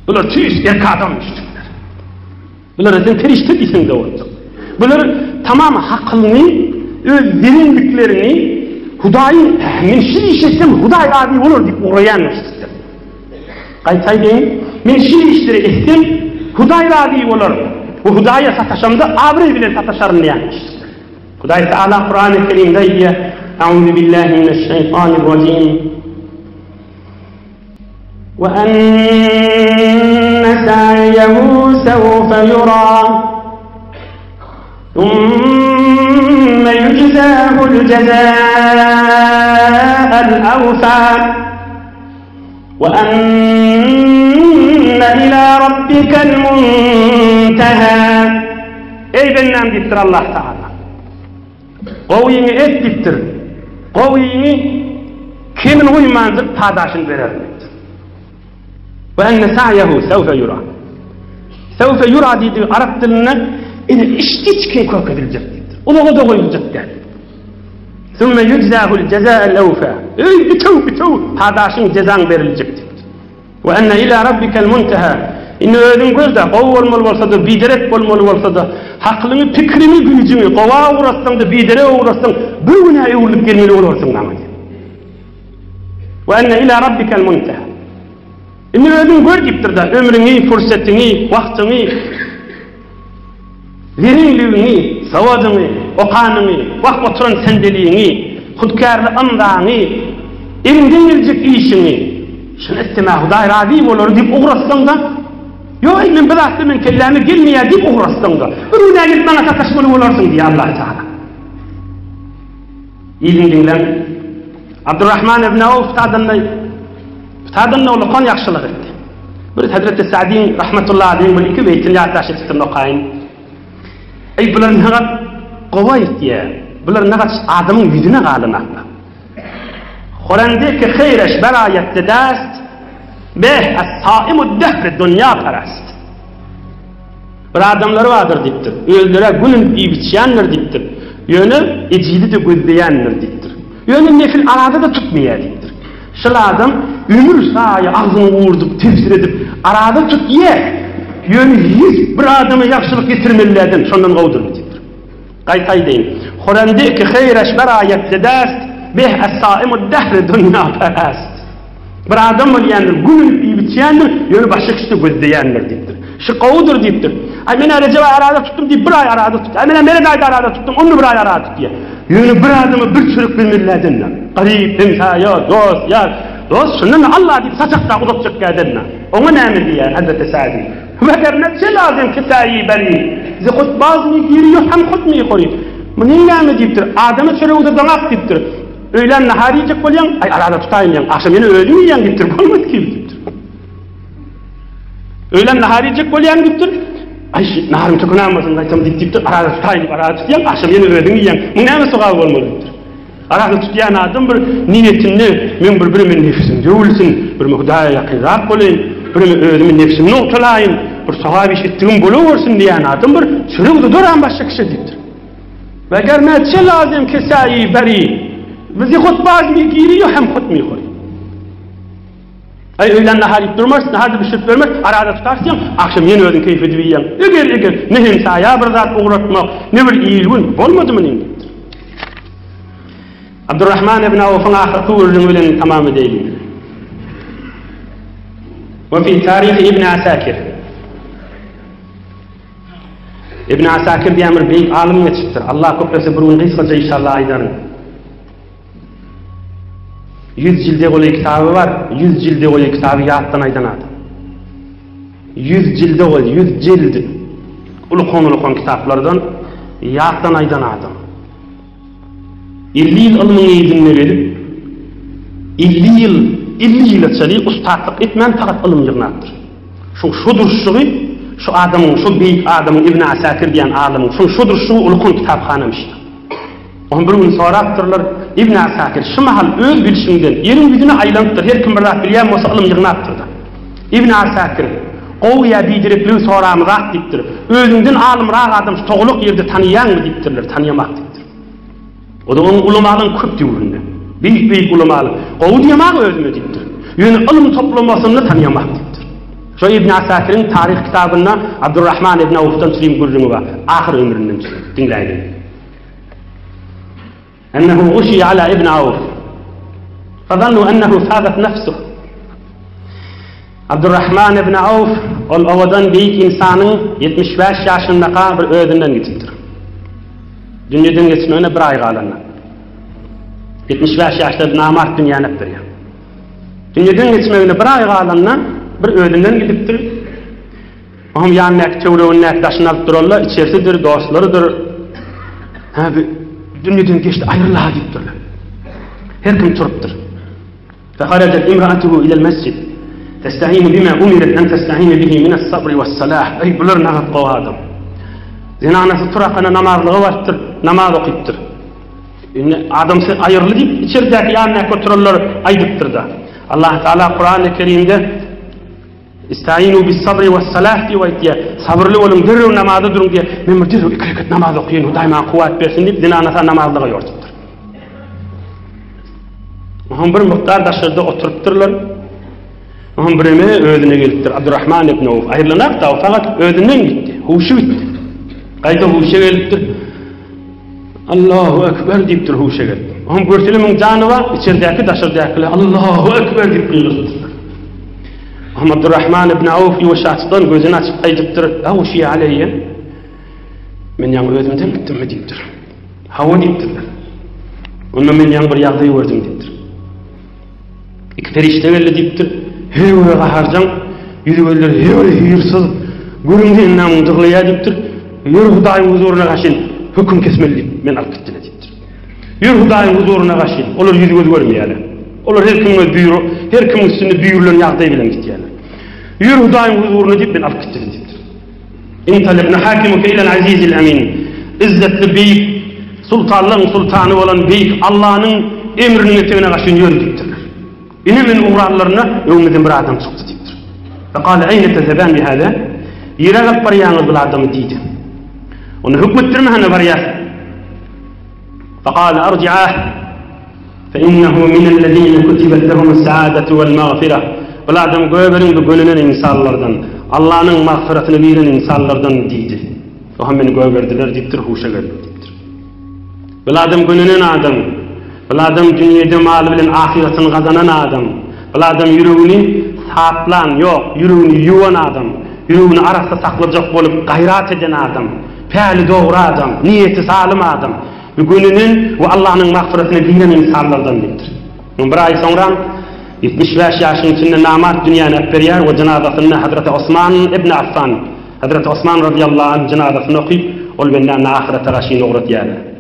Bular tüýs erk adamyş diýipdir. Bulara sen perişde diýseň-de boljak. Bular tamam hakylyny, öz zerindiklerini Hudaýyň, men şu iş etsem Hudaý razy bolar diýip ugraýanmyş diýipdir. Gaýta aýdaýyn, men şu işleri etsem Hudaý razy bolar we Hudaýa sataşamda abraý bilen sataşaryn diýýänmiş diýipdir. Hudaý Teala Kurany Kerimde aýdýar, Auzu billahi mineşşeýtanirrajim. Ve enne sa'yehu sevfe yura. Thumme yujzahul cezâ'el evfâ. Ve enne ilâ rabbikel muntehâ. Eý bendäm diýipdir Allah Taala. Gowyňy et diýipdir. Gowyňy kemini goýmanjyk padaşyny bererin diýipdir. Ve enne sa'yehu sewfe yura. Sewfe yura diýdigi arap dilinde ine içki-içkin körkeziljek diýipdir. Uzaga-da goýuljak däl. Sümme yujzahul jeza'el evfe. Öý bitew bitew padaşyň jezaň beriljek diýipdir. We enne ila rabbikel munteha. Indi özüň gözle, gowy bolmaly bolsa-da, biderek bolmaly bolsa-da, hakylyňy, pikiriňi, güýjüňi gowa ugratsaň-da, biderege ugratsaň, bir günä öwrülip gelmeli bolarsyň maňa diýip. We enne ila rabbikel munteha. Indi özüň gör diýipdir-de, ömrüňi, pursatyňy, wagtyňy, Zeriligiňi, sowadyňy, okanyňy, wah oturan sendeliňi, hudkärli ymzaňy, eliňden geljek işiňi, şuny etsem-ä Hudaý razy bolar diýip ugratsaň-da, Ýok-eý, men bu zatlar meň kelläme gelmeýär diýip ugratsaň-da, bir gün-ä gelip maňa sataşmaly bolarsyň diýýär Allatagala. Iliň diňläň. Abdurrahman ibn Awf tadynda tadynda ulukan ýagşylyk etdi. Bir Hezreti Sa'diň rahmetullahi aleýhiň bir iki beýtini ýatlaş etipdir okaýyn. Eý bular nagat gowy aýtýar. Bular nagat adamyň ýüzüne galanaklar. Horende ki heýreş beraýat dest beh as-saimu dehr dunýa parast. Bir adamlary bardyr diýipdir. Özleri-ä gününi iýip-içýändir diýipdir. Ýöne ejizi-de gözleýändir diýipdir. Ýöne nefil arada-da tutmaýar diýipdir. Şol adam ömür saýy agzyny gurdup, tebsir edip, arada tutýar. Ýöne hiç bir adama ýagşylyk ýetirmelilerden şondan gowudyr diýipdir. Gaýta aýdaýyn. Horende ki heýreş beraýat zedest, beh es-saimu dehri dunýa perest. Bir adam bolýandyr, gününi iýip-içýändir, ýöne başga kişide gözleýändir diýipdir. Şu gowudyr diýipdir. Aý, men-ä Rejep aýy araza tutdum diýip, bir aý araza tutýar. Aý, men-ä Meret aýda araza tutdum, onda bir aý araza tutýar. Ýöne bir adama bir çörek bermelilerden-de. Garyp, hemsaýa, dost, ýar. Dost, şundan-da Alla diýip saçak dagy uzatjak gäden-de. Oňa näme diýýär Hezreti Sa'di? Weger ne çe lazym ki saýy beri, zi hut baz mi giri ýu hem hut mi huri. Muny näme diýipdir? Adama çörek uzadaňak diýipdir. Öýlän nahar iýjek bolýaň, aý arada tutaýyn diýýäň, agşam ýene özüň iýýäň diýipdir, bolmady ki diýipdir. Öýlän nahar iýjek bolýaň diýipdir, aý şu naharyň tökünäm bolsun gaýtam diýip diýipdir, arada tutaýyn diýip arada tutýaň, agşam ýene özüň iýýäň, muň näme sogaby bolmaly diýipdir. Arada tutýan adam bir niýetinde men bir bireme nebsim döwülsin, bireme Hudaýa ýakynrak bolaýyn, bireme özümi nebsimi nogtalaýyn, bir sogap iş etdigim bolawersin diýýän adam bir çörek uzadoram başga kişä diýipdir. Weger ne çe lazim ki saýy beri, Bizi hut baz mi giri ýo hem hut mi huri. Aý öýlän nahar iýip durmarys, nahar-da bişirip bermeris, arada tutarsyň, agşam ýene özüň keýp edip iýýäň. Eger, eger, ne hemsaýa bir zat ugratmak, ne bir il-gün, bolmady munyň diýipdir. Abdurrahman ibn Awfyň ahyrky gürrüňi bilen tamam edeýliň. We fi taryhy Ibn Asakir. Ibn Asakir diýen bir beýik alym geçipdir. Allah köplese bir gün gysgaça inşallah aýdaryn. 100 jilde golaý kitaby bar. 100 jilde golaý kitaby ýatdan aýdan adam. 100 jilde golaý, 100 jild ulukan-ulukan kitaplardan ýatdan aýdan adam. 50 ýyl ylmyň yzynda gezip, 50 ýyl, 50 ýyla çenli ussatlyk etmän fakat ylym ýygnapdyr. Şoň şu durşugy. Şu adamyň, şu beýik adamyň Ibn Asakir diýen alymyň, şuň şudur şu ulukan kitaphanamyş. Oňa bir gün sorapdyrlar, Ibn Asakir, şu mahal öz bilşiňden, ýeriň ýüzüne aýlanypdyr, her kim bir zat bilýän bolsa ylym ýygnapdyr-da. Ibn Asakir, gowy ýa biderekligi soramyzak diýipdir. Özüňden alymrak adam şu togalak ýerde tanaýaňmy diýipdirler, Tanaýamak diýipdir. O-da onuň ulamalaryň köp döwründe. Beýik-beýik ulamalar. Gowy diýemag özüme diýipdir. Ýöne ylym toplamasynda tanaýamak diýipdir. Şo Ibn Asakiriň taryh kitabynda Abdurrahman ibn Awfdan çürim gürrüňi bar. Ahyr ömründen çürim. Diňläýliň. Ennehu guşiýe ala ibn Awf. Fazannu ennehu fagat nefsuh. Abdurrahman ibn Awf ol owadan beýik ynsanyň 75 ýaşyndaka bir özünden gidipdir. Dünýeden geçmegine bir aý galanda. 75 ýaşda namart dünýäni öpdürýär. Dünýeden geçmegine bir aý galanda bir özünden gidipdir. Onuň ýanyndaky töweregindäki daşyny alyp durarlar, içerisidir, dostlarydyr. Hä, bu dünýeden geçdi, aýryl-ha diýipdirler. Her kim turupdyr. Feharajat imraatuhu ilel mesjid. Testa'inu bima umirat an testa'ine bihi minas sabri was-salah. Eý, bular nagat gowy adam. Zenanasy turakana namazlyga barypdyr, namaz okypdyr. Indi adamsy aýryldy diýip, içeridäki ýanyndaky oturanlar aýdypdyr-da. Allah Taala Kurany Kerimde Istainu bis-sabri was-salah diýip aýtýar. Sabyrly boluň, derrew namaza duruň diýýär. Men bir derrew iki rekat namaz okaýyn, Hudaý maňa kuwwat bersin diýip, zenanasy namazlyga ýortupdyr. Oňam bir mukdar daşarda oturypdyrlar. Oňam bireme özüne gelipdir. Abdurrahman ibn Awf aýrylanak da, fakat özünden gitdi. Huşy gitdi. Gaýta huşa gelipdir. Allahu Ekber diýipdir huşa gelip. Oňam görsele muň jany bar, içerdäki daşardakylar Allahu Ekber diýip gygyrypdyrlar. Oňam Abdurrahman ibn Awf ýuwaşjadan gözüni açyp aýdypdyr, Agşiýe aleýýe. Men ýaňy özümden gitdimmi diýipdir. Hawa diýipdirler. Onda men ýaňy bir ýagdaý gördüm diýipdir. Iki perişde geldi diýipdir. Her biri gaharjaň, ýüzi gözleri her biri hüýrsyz. Görüňde endamyň dyglaýar diýipdir. Ýör Hudaýyň huzuryna gaşyn, höküm kesmeli diýip, meni alyp gitdiler diýipdir. Ýör Hudaýyň huzuryna gaşyn. Olar ýüz-göz görmeýärler. Olar her kimiň öz buýru, her kimiň üstünde buýrulan ýagdaý bilen gitýärler. Ýör Hudaýyň huzuryna diýip, meni alyp gitdiler diýipdir. Intalik nuhakimuke ilel azizil amin. Izzetli beýik, sultanlaryň sultany bolan beýik Allanyň emriniň etegine gaşyn ýör diýipdirler. Ine men ugranlarynda öňümizden bir adam çykdy diýipdir. Fekale eýne tezheban bihada? Nirä alyp barýaňyz bul adamy diýdi. Onda hökmetdirme hana barýas. Fekale arji'ah. Fe innehu minellezine kutibet lehumus saadatu wal magfirah. Bul adam göberiň bu gönünen ynsanlardan, Allanyň magfyratyna giren ynsanlardan diýdi. Oha meni gögerdiler diýipdir, huşa geldim diýipdir. Bul adam gönünen adam. Bul adam dünýede maly bilen ahyratyny gazanan adam. Bul adam ýüregini saplan, ýok, ýüregini ýuwan adam. Ýüregini arassa saklajak bolup gaýrat eden adam. Päli dogry adam, niýeti salym adam. Bu gönünen we Allanyň magfyratyna giren ynsanlardan diýipdir. Muň bir aý soňram 75 ýaşyň içinde namart dünýäni äpberýär we jynazasynda Hazreti Osman ibn Affan, Hazreti Osman razyýallahu anh jynazasyny okyp, ol bendäni ahyrete gaşyn ugradýarlar.